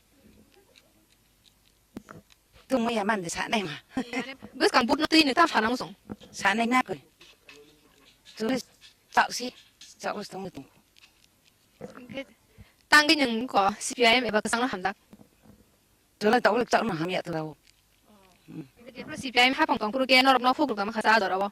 Tungma ya man de sa nai ma. Bwskang butno twi nwi ta sana musong. Sa nai na koi. Chole chak si, chak si tong tong. Tangwi nung ko C P I M eba kwchangno hamjak. Chole tawle chakno hamya to daw. Jepro C P I M hapang tong kuru ke norok no phuk rukam kha sa doro.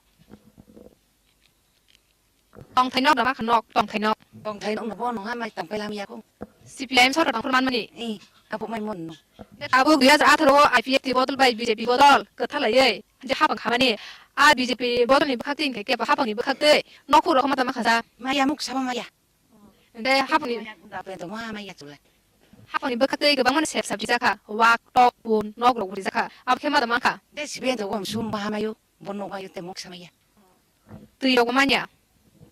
Tongthai nok dama kha nok, tongthai nok. Tongthai nok no bo no ha mai tangpai lam ya ko. C P I M sorkar tongphur man mani. Eh, apo mai mon no. Abo dui hajar atharo o I P F T bodol bai B J P bodol kwthalaiwi je hapang khamani. A B J P bodol ni bwkhak twi hwnkhe kebo hapang ni bwkhak twi nok phuk rok ma tama kha sa. Maya muk sabo maya. Hwnkhe hapang ni Maya tongma maya chulai. Hapang ni bwkhak twi kwbangma sep sap rijak kha. Wak, tok, pun, nok rok bo rijak kha. Abo khe ma tama kha. De sibe to gom sum ba mayo. Bo nok mayo te mok samaya. Twi rok manya.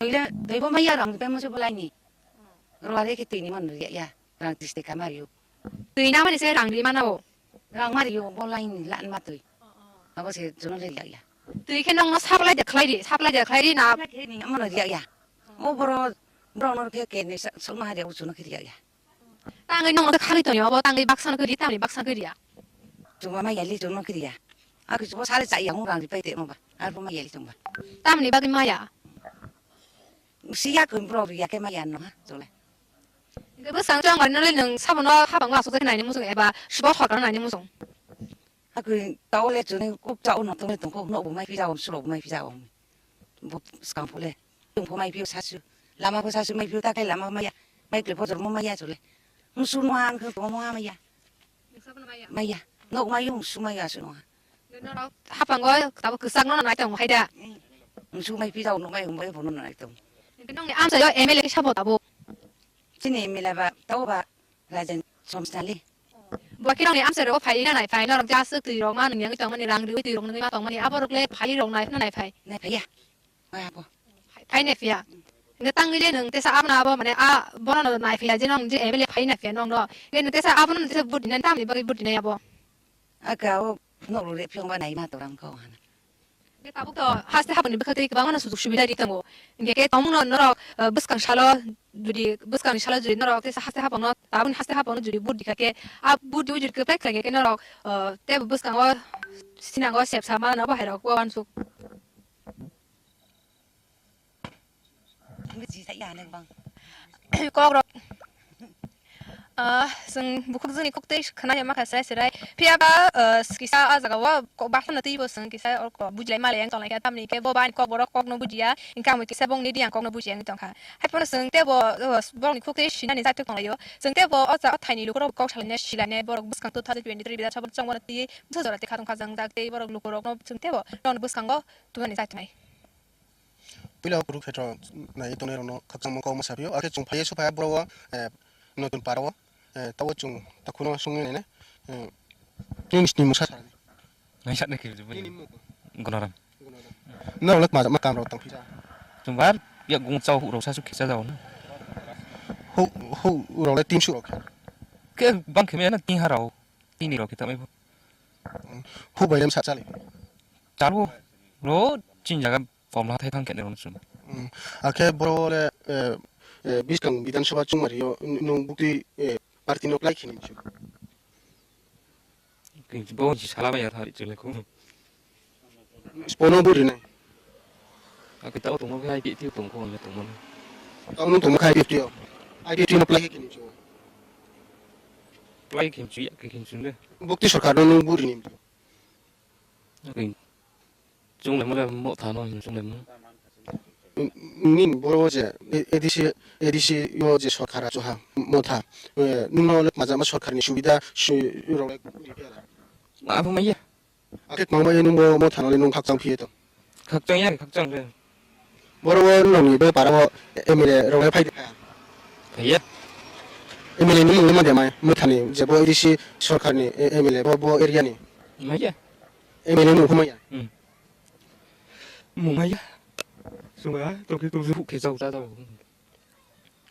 Twi le, twi bo maya rang pe mo se bolai ni. Rware ke twi ni man ya ya. Rang tis te kamar yo. Twi na mani se rang ri mana o. Rang mar yo bolai ni lan ma twi. Abo se jono le ya ya. Twi khe nong no supply de khlai ri, supply de khlai ri na. Ke ni mo ya ya. O boro bro no ke ke ni sa, so ma ya o jono ke ya ya. Tangwi nongno khe khagwi tongo, obo tangwi baksa no kiriya, tamni baksa no kiriya. Chuma ma yali chuma kiriya. Ako chubo sale cha yang rang ripai te mo ba. Arbo ma yali chuma. Tamni bagwi maya. Siya kun bro riya ke maya no ha chole. Hwnkhe bwsang chong bai nole nwng sabono habang asuk naini musung eba subo sorkar naini musung. Ako tawle chune kuk cha uno tong tong kuk no bo mai pija um sulo bo mai pija um. Bo skang phule. Tung pho mai pio sasu. Lama pho sasu mai pio ta kai lama maya. Mai kle pho jor mo maya chule. Musu mo ang khe mo maya. Maya. Nok mai yung su maya su no. Hapango tabo kwsak no nai tong hai da. Musu mai pija no mai um bai pho no nai tong. Nong ni amsa yo M L A sabo tabo. Chini M L A ba tabo ba Rajan Somsali. Bo khe nongni amchai rogo phai na nai phai, norok ja aswk twi rok ma nung yangwi tongmani, rang riwi twi rok nungwi ma tongmani, abo rok le phai rok nai phai na nai phai. Nai phai ya. Wai abo. Phai, phai nai phiya. Hwnkhe tangwi le nwng tesa abono abo mane a bono no nai phiya je nong je M L A phai nai phiya nong no. Hwnkhe nwng tesa abono nwng tesa vote dinai tamni bagwi vote dinai abo. Aka o nok rok re phiya ba nai ma to rang kho hana. Hwnkhe tabuk to haste hapangni bwkhak tei kwbangma no sujuk subida ri tongo. Hwnkhe khe tongmungno norok, eh, bwskang salo jodi, bwskangni salo jodi norok tei haste hapangno, tabukni haste hapangno jodi vote rikha khe, a vote riwi jodi kwplai khlai khe norok, eh, tei bwskango sinango sep sa mano bo hai rok uansuk. Biji sa ya nek bang. Kok rok. Ah, chwng bukhuk jwngni kok tei khna ya makha serai serai. Phiya ba, ah, kisa a jaga o kok bathana twi bo chwng kisa orko bujilai malai yang tonglai kha, tamni khe bo ba ani kok borok kokno bujiya, hwnkhe amo kisa bongni di ang kokno bujiya wngwi tongkha. Haiphano chwng tei bo, oh, borokni kok tei sinani jaitok tonglaio. Chwng tei bo o cha-, o thaini lukurok kok salaina silainai borok bwskang two thousand twenty-three bida sabok chongmano twi bwsa jora tei khatong khajang jak tei borok lukurokno chwng tei bo norokni bwskango tubunani jaitonai. Puila o Kurukshetro nai tongnai rokno khakchangma kokma sapio, akhe chwng phaiya supha borok o, eh, notun para o, eh, tabo chwng takhuno songwi naina, eh, nini sini mungsa sa. Nai sakni khe Nini mung? Gonoram. Gonoram. Norok le tma kam rok tang phisa. Chwng bar ya gung chao hu rok sa su khe cha jao na. Hu, hu rok le tin su rok khe. Khe bang khe me na tin ha rok. Tini rok khe ta mai bo. Hu bai lem sa chali. Chalo. Ro chin jaga Komla thai thang khe nang chwng. Mm. Akhe boro le, eh, eh, Biskang Bidhan Sabha chwngmari o n-, nwng bukti, eh, party no klai khini chwng. Kini bo si sala baya thari chwng le khu. Spono buri nai. Akhe tao tongmo khe I P F T tong kho le tongmo. Tao nwng tongmo khe I P F T o. I P F T no klai khini chwng. Klai khini chwng ya khe khini chwng le. Bukti sorkar no nwng buri ni. Chwng le mole mo thano hin chwng le mo. Nini boro je A D C, A D C yo je sorkar achuha motha. Eh, nwng no le majama sorkar ni subida su-, rok le. Abo maya. Akhe kwbangma ye nwng bo motha no le nwng khakchang phiye to. Khakchang ya, khakchang le. Boro o nongni be para o M L A rok le phai de kha. Phaiya. M L A ni mung le ma de mai, motha ni je bo A D C sorkar ni, eh, M L A bo, bo area ni. Maya. M L A ni mung maya. Hmm. Mung maya. Sunga, tokri tokri huk khe chao cha chao.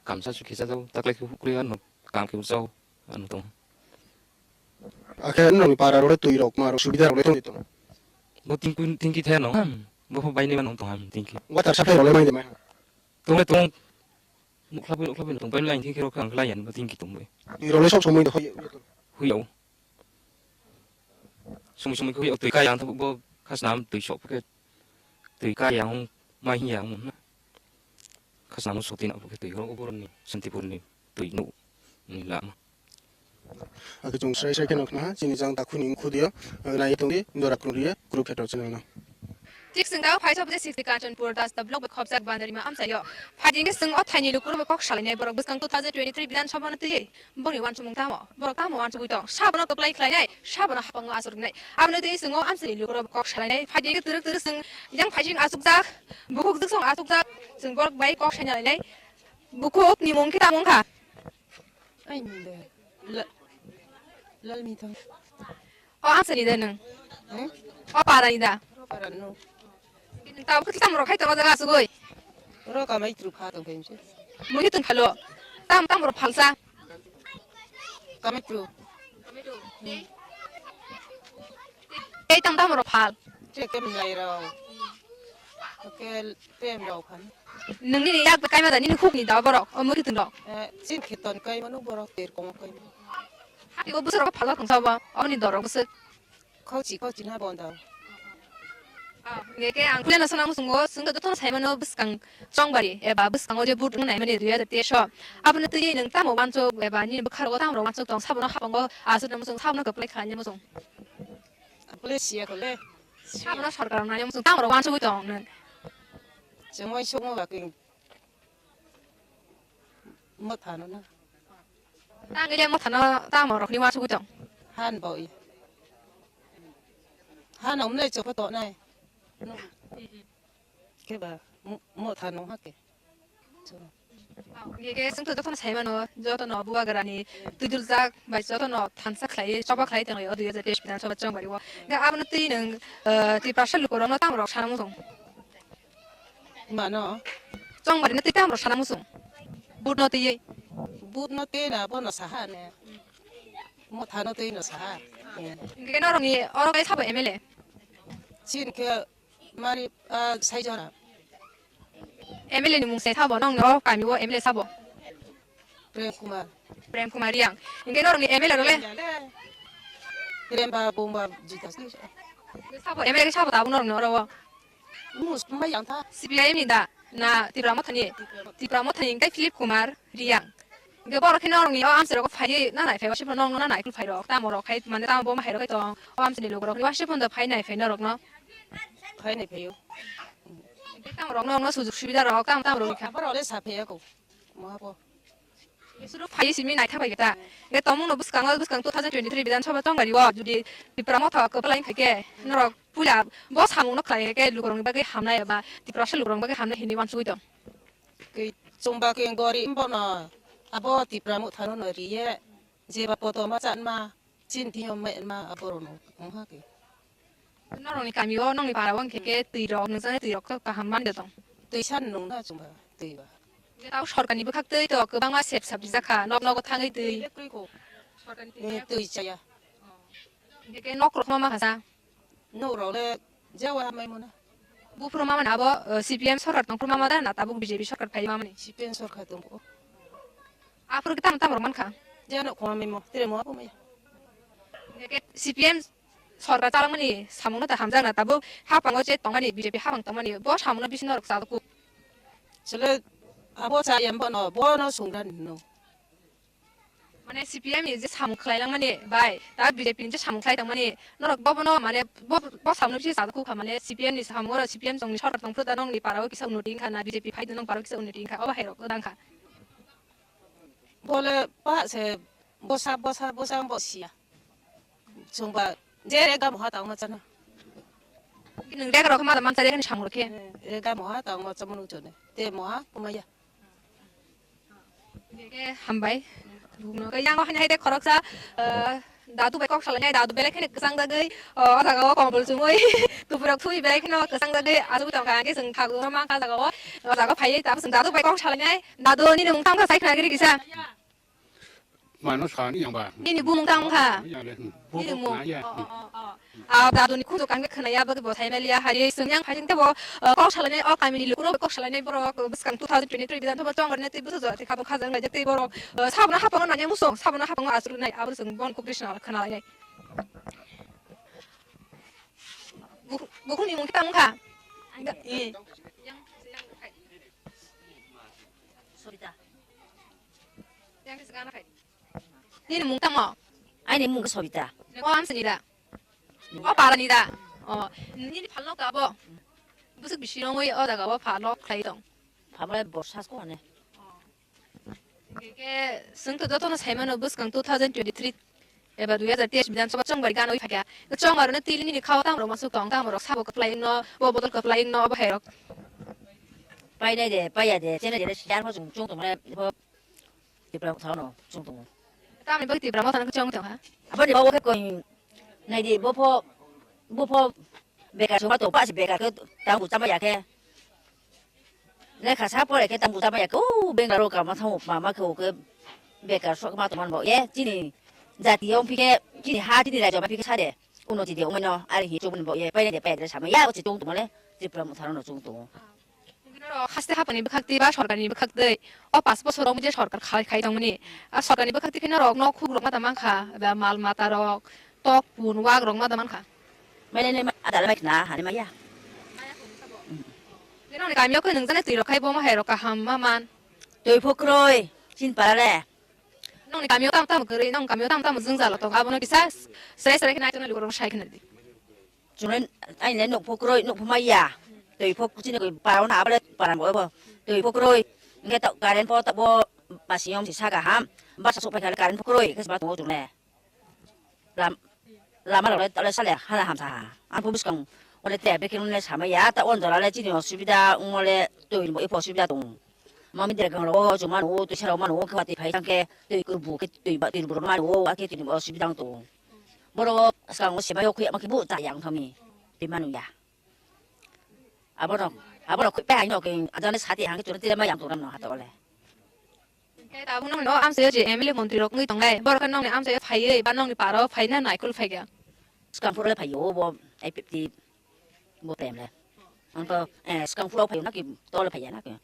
Kamsa su khe cha chao, taklai khe huk kre ano, kam khe chao, ano tong. Akhe nongni para rok le twi rok ma rok subida rok le tong tong. Bo tingki, tingki the no. Bo pho bai ni ma nong tong ham tingki. Water supply rok le mai de mai. Tong le tong. Nukhlabai, nukhlabai, tong pai lai, tingki rok ang lai yan, tingki tong bai. Ni role sok somoi de hoye. Huyau. Sumi sumi khe twi kai ang tabuk bo khasnam twi sok khe twi kai ang mai hiya ang na. Khasnam soti na khe twi ro borok ni Santipur ni twi no ni lama. Akhe chwng srai srai khe nukna chini jang dakhuni khudiyo nai tongdi dora khulriye Kurukshetra channel no. Thik singdao phaisa bwtwi sixty Kanchanpur Dasda block bai khopjak Bandarima amchaio. Phaidi hwnkhe chwng o thaini lukurok bai kok salainai borok bwskang two thousand twenty-three Bidhan Sabha no twiwi. Bongni uansukmung tamo? Borok tamo uansugwi tong? Sabono kwplai khlainai, sabono hapango aswk rwnai. Aboni twi chwng o amchaini lukurok bai kok salainai. Phaidi hwnkhe twrwk twrwk chwng yang phaising aswkjak, bukhuk jwksong aswkjak, chwng borok bai kok saina lainai. Bukhuk ni mung khe tamo wngkha? Ai ni de. La-, Lalmithang. O amsani de nwng? Hmm? O parani da? O parani no. Tabo khe tamo rok khai tongo jaga asugoi. Oro kamai tru pha tong khe mse. Mui tong phalo. Tam tam rok phalsa. Kamai tru. Ei tam tam rok phal. Che kem lai rok. Ke Tem rok phan. Nungni ni yak bai kaima da, nini khuk ni da borok, o mui tong rok. Eh, chin khiton kai mano borok ter kong kai mano. Hati o busur ko phalok thong sabo, o ni dorok busur. Khauchi, khauchi na bonda. Ah, nge ke ang kule na sana musungo, sungga joto sai mano bwskang chongbari, eba bwskang o je but nai mani dui hajar teis o. Aboni twi nung tamo wancho, eba nini bwkharo tamo wancho tong, sabono hapango asuk na musung, sabono kwplai khlai musung. Kule siya kule. Sabono sarkar nai musung, tamo wancho tong nung. Chengoi sungmo ba king. Mothano na. Tang ile mothano tamo rokni uansugwi tong. Han bo i. Han omne chopo to nai. Keba mothano hake. Ge ge sung to jotono sai mano, jotono bubagrani twiduljak bai jotono thansa khlai, choba khlai tong o dui hajar teis Bidhan Sabha chongbari o. Ge abono twi nung, eh, Tiprasa lukurokno tamo rok sana musung. Mano. Chongbari no twi tamo rok sana musung. But no twi. But no twi na bono saha ne. Motha no twi no saha. Eh. Hingke norokni oro kai sabo M L A? Chin khe mari, ah, sai jora. M L A ni mung se sabo nong no kami o M L A sabo? Prem Kumar. Prem Kumar Riang. Hingke norokni M L A role? Prem ba bomba jita. Sabo M L A sabo tabu norokni oro o? Mus mai yang tha. C P I M ni da na Tipra Mothani? Tipra Mothani hingke Philip Kumar Riang. Hingke borok khe norokni o amchai rok phaiwi na nai phai wasip no nong no na nai phai rok tamo rok khai mane tamo bo ma hai rok khai tong o amchai ni lukurok wasip no phai nai phai norok no. Phai nai phai o. Hingke tamo rok no no sujug subida rok tamo tamo rok kha. Borok le sa phai ya ko. Mo ha po. Suru phai simi nai tha bai ta. Hingke tomung no bwskango bwskang two thousand twenty-three Bidhan Sabha chongbari o jodi Tipra Motha kwplai khai khe norok puila bo samung no khlai khe lukurok ni bagwi hamnai eba Tiprasa lukurok ni bagwi hamnai hinwi wansugwi tong. Kei chwngba kei gorib bono abo Tipra Mothano no riye, jeba poto ma chan ma, chin thio ma ma aborok no wngha kei. Norokni kami o nongni para o wngkhe khe twi rok nungjaknai twi rok khe kaham mani de tong? Twi san nung na chwngba twi ba. Tao sorkarni bwkhak twi to kwbangma sep sap rijak kha nok nogo thangwi twi. Electric o. Sorkarni twi. Eh, twi chaya. Hingke khe nok rok ma ma kha sa. Nok rok le jewa hamai mona. Buphuru ma mani abo, eh, C P M sorkar tongphuru ma ma da na tabuk B J P sorkar phai ma mani? C P M sorkar tongphuru. Aphuru khe tamo tamo rok man kha? Jeno khoma memo, tere mo abo maya. Hingke khe C P M sorkar chalangmani samungno ta hamjak na tabuk hapango je tongmani B J P hapang tongmani bo samungno bisi norok chalok kuk. Chwle abo cha yam bono, bono sungran no. Mane C P M ni je samung khlai langmani bai, ta B J P ni je samung khlai tongmani, norok bo bono mane bo, bo samung bisi sa kuk kha mane C P M ni samung oro C P M tongni sorkar tongphuru ta nongni para o kisa unnoti wngkha na B J P phai nong para o kisa unnoti wngkha, obo hai rok dang kha. Bole pa se bosa, bosa, bosa bo siya. Chwngba je rega moha tangma chana. Nwng rega rok ma da mansa rega ni samung rok khe. Rega moha tangma chama nung chone. Te moha kumaya. Khe hambai. Bukno khe yango hani hai de khoroksa, eh, dadu bai kok salainai, dadu belai kheno kwchang jagwi, o jaga o kombol chumui, tupurok thui belai kheno kwchang jagwi, asugwi tongkha, hwnkhe chwng thagu ma kha jaga o, o jaga o phaiwi tabuk chwng dadu bai kok salainai, dadu nini mung tangkha sai khna giri kisa. Mano sani yang ba. Nini bumung tang kha? Yang le, hmm. Nini bumung. Bumung na ya. Oh, oh, oh, oh. Ah, dadu ni khunju kangbe khna ya, bagwi bo thai mali ya, hari sung yang phai tebo, ah, kok salani o kami ni lukurok kok salani borok, bwskang two thousand twenty-three bidan thobo chong rwna tei bwsajak tei khabang khajang lai jak tei borok, ah, sabna hapango nanya musong, sabna hapango asruk nai, abo sung bon kok Krishna khna lai nai. Bukhuk, bukhukni mung tamo kha? Ani. Eh. Sobita. Yang khe sgana khai. Nini mung tamo? Aini mung khe Sobita. O amsini da? O para ni da? O, nini phalno ka bo? Bwswk bisi rongwi o jaga o phalno khlai tong? Phalno borsa ko ane. Hingke chwng to jotono sai mano bwskang two thousand twenty-three eba dui hazar teis Bidhan Sabha chongbai ganwi phaikha. Chongbarno twi nini khao tamo rok masuk tong, tamo rok sabo kwplai wngno, bo bodol kwplai wngno, bo hai rok. Painai de, paiya de, chene de, siyan pho chwng chung tongmani pho Tipra thao no chung tongo. Tamni bagwi Tipra motha no chong tong ha? Aboni bago khe koi nai di, bo pho, bo pho bekar suma to, pa si bekar khe tang bu chama ya khe. Lekha sa pore khe tang buta maya khe, o Bangalore kama thango mama khe o khe bekar sok ma tongmani bo ye chini jati yo phikhe chini ha chini rajyo ma phikhe sade unnoti de umano ari hi chubun bo ye paine de paine sama ya o chitung tongmale Tripura motha no chung tongo. Noro haste hapani bwkhak twi ba sorkarni bwkhak twi o pash bosor o je sorkar khai khai tongmani a sorkarni bwkhak twi khe norok no khuk rok ma ta mankha ba mal mata rok tok pun wak rok ma ta mankha. Mele ne ada le mai khna hani maya. Nini kamio khe nung jani twi rok khai bo ma hai rok kaham ma man. Twi phukroi chin para le. Nongni kamio tam tam kwrwi, nong kamio tam tam jwngjal tong, abono kisa srai srai khe naitok nai lukurok sai khna di. Chunai aini nuk phukroi nuk phumai ya. Twi phuk chini koi para na abale para bo bo. Twi phukroi hingke ta current po ta bo pasiyong si saka ham. Basa sok pai kha current phukroi khe ba tongo chunai. Lam-, lama rok le tole sale hala hamsa ha. Ang phu bwskang ole te bekhe nung le sama ya, ta on jora le chini osubida wng le twi bo epho osubida tong. Mami dergang rok o chuma no twi sara mano khe watwi phai tang khe twi kurbu khe twi ba twi rubur mano akhe twi osubida wng tong. Boro skang o sema yok khe ma khe bu ta yang thami twi manu ya. Abono, abono khe pe hai no khe ajane sati hang khe chura twi ma yang tong ram no ha to ole. Hingke tabuk nongni o amchaio je M L A montri rok wngwi tongnai, borok khe nongni amchaio phaiwi ba nongni parao phaina naikol phaikha. Swkang phuru le phaio bo I P F T bo time le. Ang to, eh, swkang phuru phaiyo na ki tole phaiya na ki.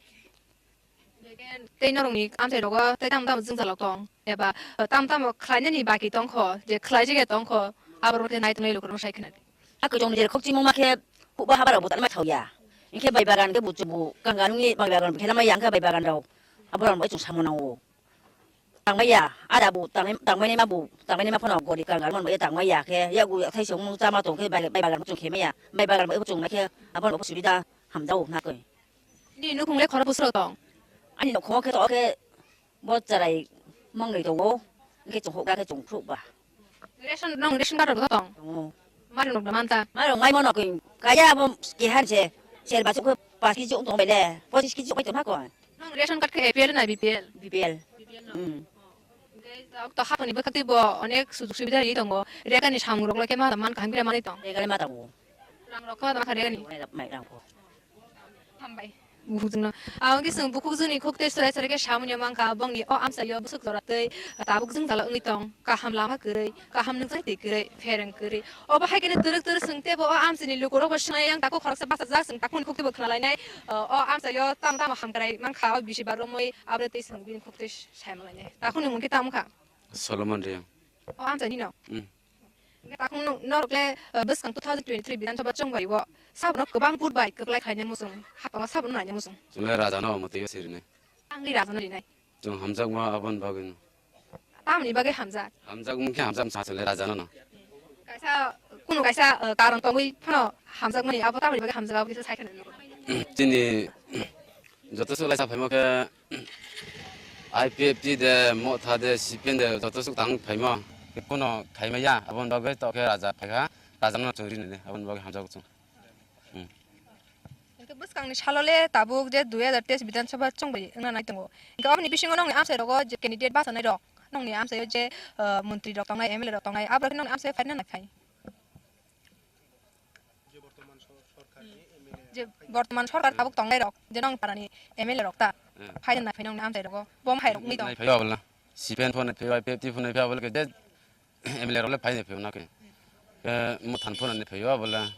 Hingke tei norokni amchai rogo tei tamo tamo jwngjalok tong eba, eh, tamo tamo khlainani baki tongkho, je khlaijak ya tongkho, aborok khe nai tongnai lukurok sai khna di. Hakhe chwng nijera khok chimung ma khe hukba habar rok bo tanma thauya. Hingke bai bagan khe bo chwng bo kanga nungni bai bagan bo khe lamai ya hingke bai bagan rok. Abo rok bai chwng samung nango. Tangmaya, ada bo, tangmai, tangmai ma bo, tangmai ma phano gori kanga mon bai tangmaya khe, yago yathai se ung chama tong khe bai, bai bagan bo chwng khemaya. Bai bagan bo chwng nai khe abo rok bo subida hamjao na koi. Ni nukhung le khoro busro tong. Ani nukhung khe to khe bo charai mangnoi tongo. Hingke chwng hukra khe chwng khruh ba. Ration, nong ration card rok tong? Tongo. Mari nok da manta? Mari rok mai mono koi kaya abo kehan se. Sel basu ko pas kg ong tong bele. Pochis kg ong tong ha ko. Nong ration card khe A P L na B P L? B P L. B P L no. Hmm. Hingke to haponi bwkhak twi bo onek sujug subida ri tongo. Rega ni samung rok le khe ma man kaham khe mani tong. Rega le ma tongo. Rang rok khe ma tong kha rega ni. Mai rang ko. Hambai. Bukhukjwkno. Ang khe chwng bukhukjwkni khuk tei chwrai chwrai khe samani mankha, bongni o amchaio bwswk jora tei tabuk jwngjalo wngwi tong, kaham lama kwrwi, kaham nungjaknai twi kwrwi, phereng kwrwi. Obo hai kheno twrwk twrwk chwng teibo o amchaini lukurokbo swngnai, yang takhuk khoroksa bachajak, chwng takhukni khuk teibo khna lainai, o amchaio tamo tamo hamkrai mankha, o bisi bar romwi aboni twi chwng bini khuk tei sai ma lainai. Takhukni mung khe tamo kha? Solomon Reang. O amchaini no? Hmm. Hingke takhuk no-, norok le, eh, bwskang two thousand twenty-three Bidhan Sabha chongbai o, sabono kwbang vote bai kwplai khlainai muchung, hapang o sabono nainai muchung. Chwng le raja no omo twi o sirinai. Ang le raja no rinai. Chwng hamjakma aboni bagwi no. Tamoni bagwi hamjak? Hamjak wngkhe hamjak sa chwng le raja no no. Kaisa, kunu kaisa, eh, karon tongwi phano hamjakmani abo tamoni bagwi hamjak abo kisa sai khna. Chini Joto swk laisa phaimo khe I P F T de, Motha de, C P M de, joto swk tang phaimo. Kuno khaimaya, aboni bagwi to khe raja phaikha, raja no chwng rinani, aboni bagwi hamjago chwng. Hmm. Hingke bwskangni salo le tabuk je dui hazar teis Bidhan Sabha chongbai wngna nai tongo. Hingke aboni bisingo nongni amchai rogo je candidate bachanai rok, nongni amchaio je, ah, montri rok tongnai, M L A rok tongnai, aborok nongni amchaio phaina nai phai. Je bortoman sorkar tabuk tongnai rok, je nong parani M L A rok ta, hmm, phai na phai nong amchai rogo, bom hai rok ni tong. Nai phai abla, C P M phone phai, I P F T phone phai abla ke je M L A rok le phai phai na ke. Ke mo than phone ni phai abla.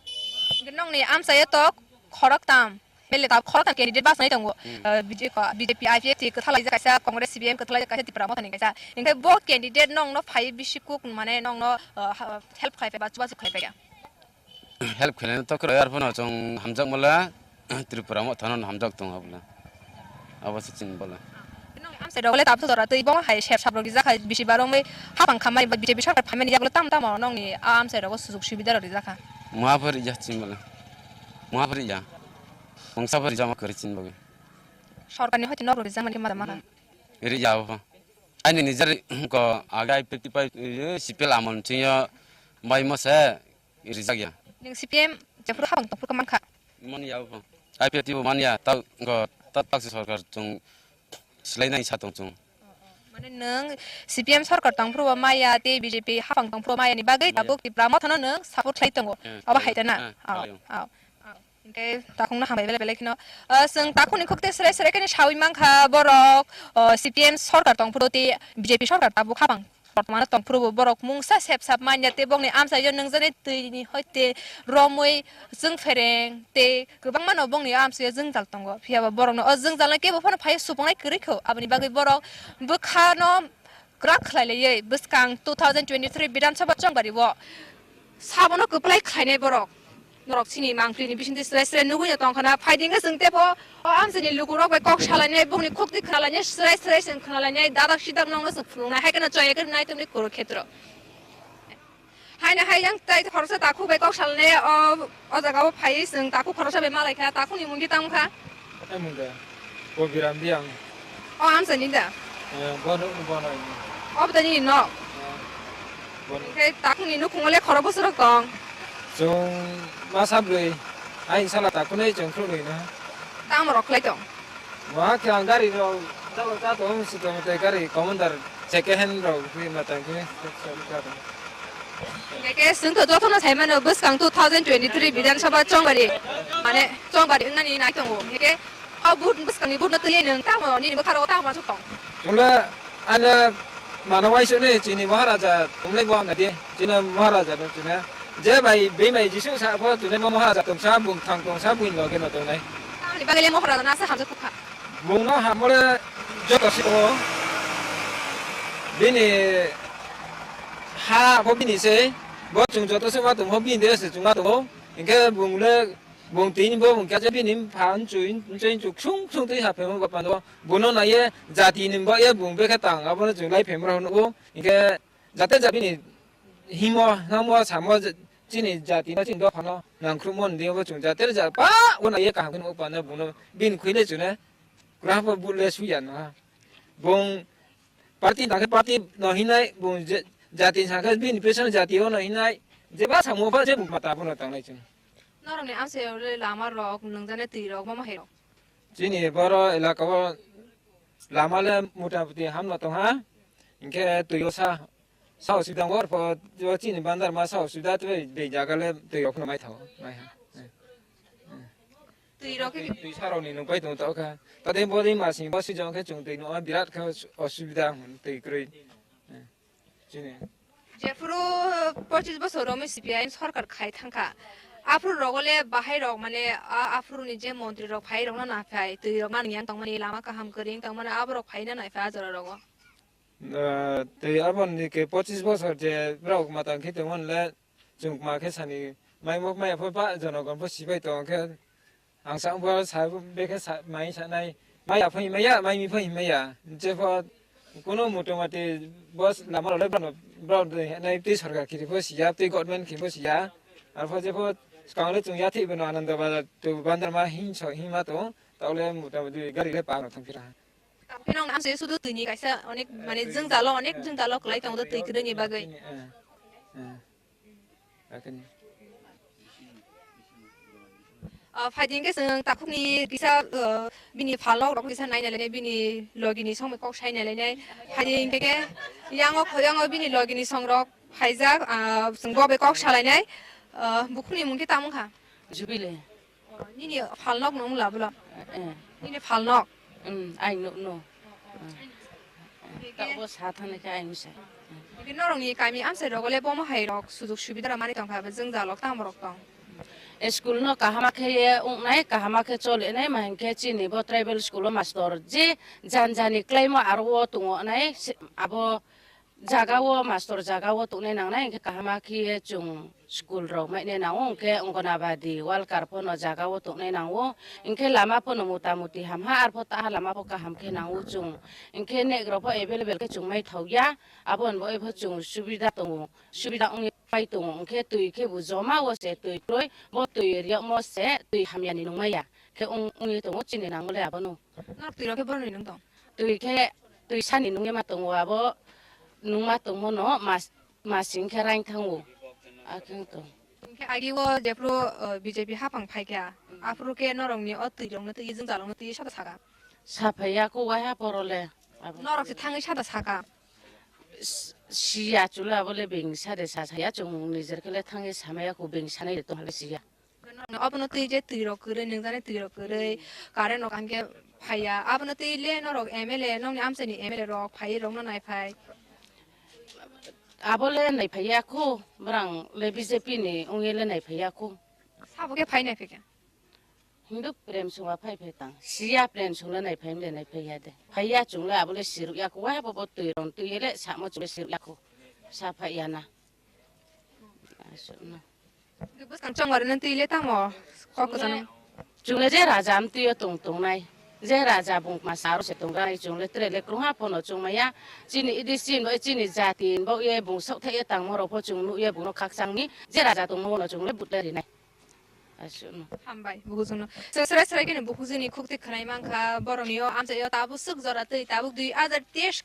Nong ni amchai tok khorok tam. Bele ta khoroktham candidate bachanai tongo. Hmm. Ah, B J P, B J P, I P F T kwthalaijak kaisa, Congress, C P M kwthalaijak kaisa, Tipra Mothani kaisa. Hingke bo candidate nongno phai bisi kuk mane nongno, ah, ha-, help khlai pai ba chubachu khlai pai ya. help khlaina to kwrwi, arphano chwng hamjakmala Tripura Mothano hamjak tongo bwla. Abo se chini bwla. Nong amsai rogole tabuk jora twi bo hai sep sap rok rijak hai bisi barongwi hapang khamai B J P sarkar phaimani yagulo tam tamo nongni a amsai rogo sujug subida rok rijak kha. Muha pho rija chini bwla. Muha pho rija. Mungsa pho rija ma kwrwi chini bagwi. Sorkarni hoite nok rok rijak mani khe ma da ma kha. Rija bo. Ani nijer ko aga fifty five, eh, C P L amon chingyo bai mo se. Rijak ya. Nwng C P M jephuru hapang tongphuru khe mankha. Man ya bo. I P F T bo man ya, ta, go, ta, taksi sorkar chwng swlainai sa tong chwng. Mane nwng C P M sorkar tongphuru bo maya, tei B J P hapang tongphuru maya ni bagwi tabuk Tipra Mothano nwng support khlai tongo. Eh, abo eh, hai ta na? Eh, aw, aw. Aw. Aw. Hinkhe takhukno hambai belai belai kheno. Ah, chwng takhukni khukte srai srai khe saui mankha borok, oh, C P M sorkar tongphuru tei B J P sorkar tabuk hapang. Bortomano tongphuru bo borok mungsa sep sap manya tei bokni amchaio nwngjani twini hoite romwi chwngfereng tei kwbangmano bokni amchaio jwngjal tongo. Phiya ba borokno o jwngjalno kebo phano phai supungnai kwrwi kho. Aboni bagwi borok bwkhano kwrak khlai laiwi bwskang two thousand twenty-three Bidhan Sabha chongbario sabono kwplai khlainai borok. Norok chini mangpili ni bisingtwi srai srai nugwi no tongkha na. Phaidi wngkha chwng teibo o amchaini lukurok bai kok salainai, bongni khukti khwna lainai, srai srai chwng khwna lainai, dadak sidak nokno chwng phunuknai, hai kheno chaya khe naitomni Kurukhetro. Haino hai yang tai khoroksa takhuk bai kok salainai, o, o jaga o phaiwi chwng takhuk khoroksa bai malaikha, takhukni mungdi tamo kha? Tei mungde, Kobiram Biyang. O amchaini da? Eh, bono, bono. O bwtani nok? Eh, bono. Hwnkhe takhukni nukhungo le khorok bwswrok tong? Chwng masa bwrwi, ayang sala takhunai chwng khulunwi no. Tamo rok khlai tong? Waha khe ang gari rok chalo cha tong, sito mote gari commander second hand rok ni matang khe. Hwnkhe chwng to jotono sai mano bwskang two thousand twenty-three Bidhan Sabha chongbari, mane chongbari wngnani nai tongo. Hwnkhe o vote bwskangni vote no twiwi nwng tamo nini bwkha rogo tamo uansuk tong? Chwngno ano mano waisukni chini Maharaja tongnai bo hamya di. Chini Maharaja no chini je bai bini bai Jisu sa pho chini bo Maharaja tongsa bwthang tongsa buini loge no tongnai. Tamoni bagwi le Maharaja no asa hamjak kha. Bungno hamole joto se tongo. Bini ha pho bini se, bo chwng joto se ma tongmo bini de se chwng ma tongo. Hinkhe bung le Bung tini bo wngkha je bini phan chui, chui chuk sung sung twi ha phemo ba pano. Bono naiye jati ni bo ye bung bekhe tang abono chwng lai phemra hwnwi o. Hinkhe jate ja bini himo, hamo, samo je, chini jati no chini dophano nangkhrukmo ni bo chwng jate ja pa o naiye kaham khe nukgo pano bono bini khwile chwne kwrang bo bule suya no ha. Bung party tangkhe party no hinai, bung je, jati sangkhe bini pesan jati o no hinai, jeba samo pha je bung mata bono tangnai chwng. Norokni amchaio le lama rok, nwngjani twi rok, mama hai rok? Chini boro elaka o lama le mota muti hamno tongha, hinkhe twi o sa, sa osubida wngkha, orpho o chini bandar ma sa osubida tei bek jaga le twi rok phano mai thango, mai ha. Twi rok khe twi sarok ni nungpai tong tong kha. Tade bodi masing bo sijong khe chwng twi no birat khe osubida hwn twi kwrwi. Chini. Jephuru pochis bosor romwi C P I M sorkar khai thangkha, aphuru rogo le bahai rok mane a aphuru ni je montri rok phai rok no naphai twi rok nang yang tongmani lama kaham kwrwi tongmani abo rok phai na naipha a jora rogo. Ah, tei aboni ke pochis bosor je borok matang khe tongmani le chwng ma khe sani mai mok maya pho ba jonogon pho sibai tong khe. Ang sa bo sa bekhe sa mai sanai, mai aphai maya, mai mi phai maya. Jepho kuno motamoti bos lama role bro bro nai tei sorkar khiri pho siya, tei government khiri pho siya. Arpho jepho skang le chwng ya thik bono Ananda Bazar to Bandarma hin so hin ma to, ta le motamoti gari le pa no thang phira. Phino ang se sudu tini kaisa onek mane jwng jalo onek jwng jalo kwlai tongo twi kwrwini bagwi. Eh, eh. Akani. Ah, phaidi hwnkhe chwng takhukni kisa, ah, bini phalnok rok kisa naina lainai, bini logini songni kok saina lainai. Phaidi hwnkhe khe yango, yango bini logini songrok phaijak, ah, chwng bo bai kok salainai. Ah, bukhukni mung khe tamo wngkha? Jubile. Oh, nini phalnok no wngla bwla? Eh. Nini phalnok? Hmm, ai nuk no. Tabuk sa thani khe ayung sa. Norokni kami amchai rogo le bomo hai rok sujug subida rok mani tongkha, jwng jalok tamo rok tong. School no kahama khe ye wngnai, kahama khe cholinai, ma hinkhe chini bo tribal school o mastor je jan jani klaimo aro o tongo nai, abo Jaga o mastor jaga o tongnai nangnai, hwnkhe kaham khe chwng school rok mainai nango, hwnkhe Anganwadi worker phano jaga o tongnai nango, hwnkhe lama phano motamuti hamha, arpho taha lama pho kaham khe nango chwng, hwnkhe nek rok pho available khe chwng mai thok ya, abo ni bagwi pho chwng subida tongo, subida wngwi pai tongo, hwnkhe twi khe bo joma o se twi kwrwi, bo twi riyokmo se twi hamya ni nung maya khe wng-, wngwi tongo chini nango le abono. Norok twi rok khe boroni nung tong? Twi khe twi sani nungwi ma tongo abo, nungma tongmo no mas, masing khe rain thango. Akhe wng tong. Hwnkhe agi o jephru, uh, B J P hapang phai kha, aphuru khe norok ni o twi rok no twi jwng jalok no twi sada saka. Sa phai ya ko waiha poro le. Abo. Norok se thangwi sada saka. S-, siya chwla abo le beng sa de sa saya chwng nijer khe le thangwi samaya ko beng sanai de tong hale siya. Obono twi je twi rok kwrwi, nwngjani twi rok kwrwi, current rok hwnkhe phaiya. Abono twi le norok M L A, nokni amchaini M L A rok phaiwi rokno naiphai. Abo le naiphaiya kho, bwrang le B J P ni wngwi le naiphaiya kho. Sabo khe phai naiphai kha? Hindu Prem Singha phai phai tang. Siya Prem Singha le naiphai le naiphaiya de. Phaiya chwng le abo le siruk ya kho, wa bo bo twi rok twi le samo chwng le siruk ya kho. Sa phaiya na. Aswk no. Bwskang chongmani twi le tamo kok kwchangno. Chwng le je raja amtwi o tong tongnai. Je raja bung masa aro se tongrai chwng le tre le krungha phono chwng maya. Chini idi sin bai chini jati bo ye bung sok thai ye tangmo rok pho chwng nuk ye bung no khakchangni je raja tongmo no chwng le but le rinai. Aswk no. Hambai bukhuk chwngno. Chwng srai srai khe bukhuk chwngni khuk twi khwnai mankha borok ni o amchai o tabuk swk jora twi tabuk dui hajar teis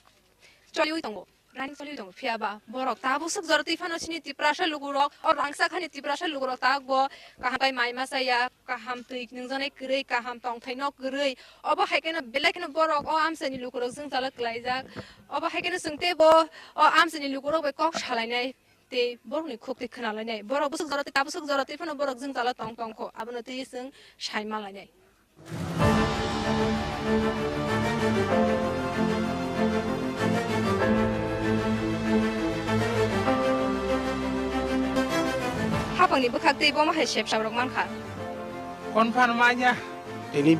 choliwi tongo. Running choli tongo, phiya ba borok tabuk swk jora twi phano chini Tiprasa lukurok, o rangchak hani Tiprasa lukurok tabuk bo kaham bai mai ma chaya, kaham twi nwngjaknai kwrwi, kaham tongthai no kwrwi. Obo hai kheno belai kheno borok o amchaini lukurok jwngjalo kwlaijak. Obo hai kheno chwng teibo o amchaini lukurok bai kok salainai tei borokni khuk twi khwnalainai. Borok bwswk jora twi tabuk swk jora twi phano borok jwngjalo tong tong kho, abono twi chwng sai ma lainai. Hapangni bwkhak tei bomo hai sepsa rok mankha. Konphan manya. Tini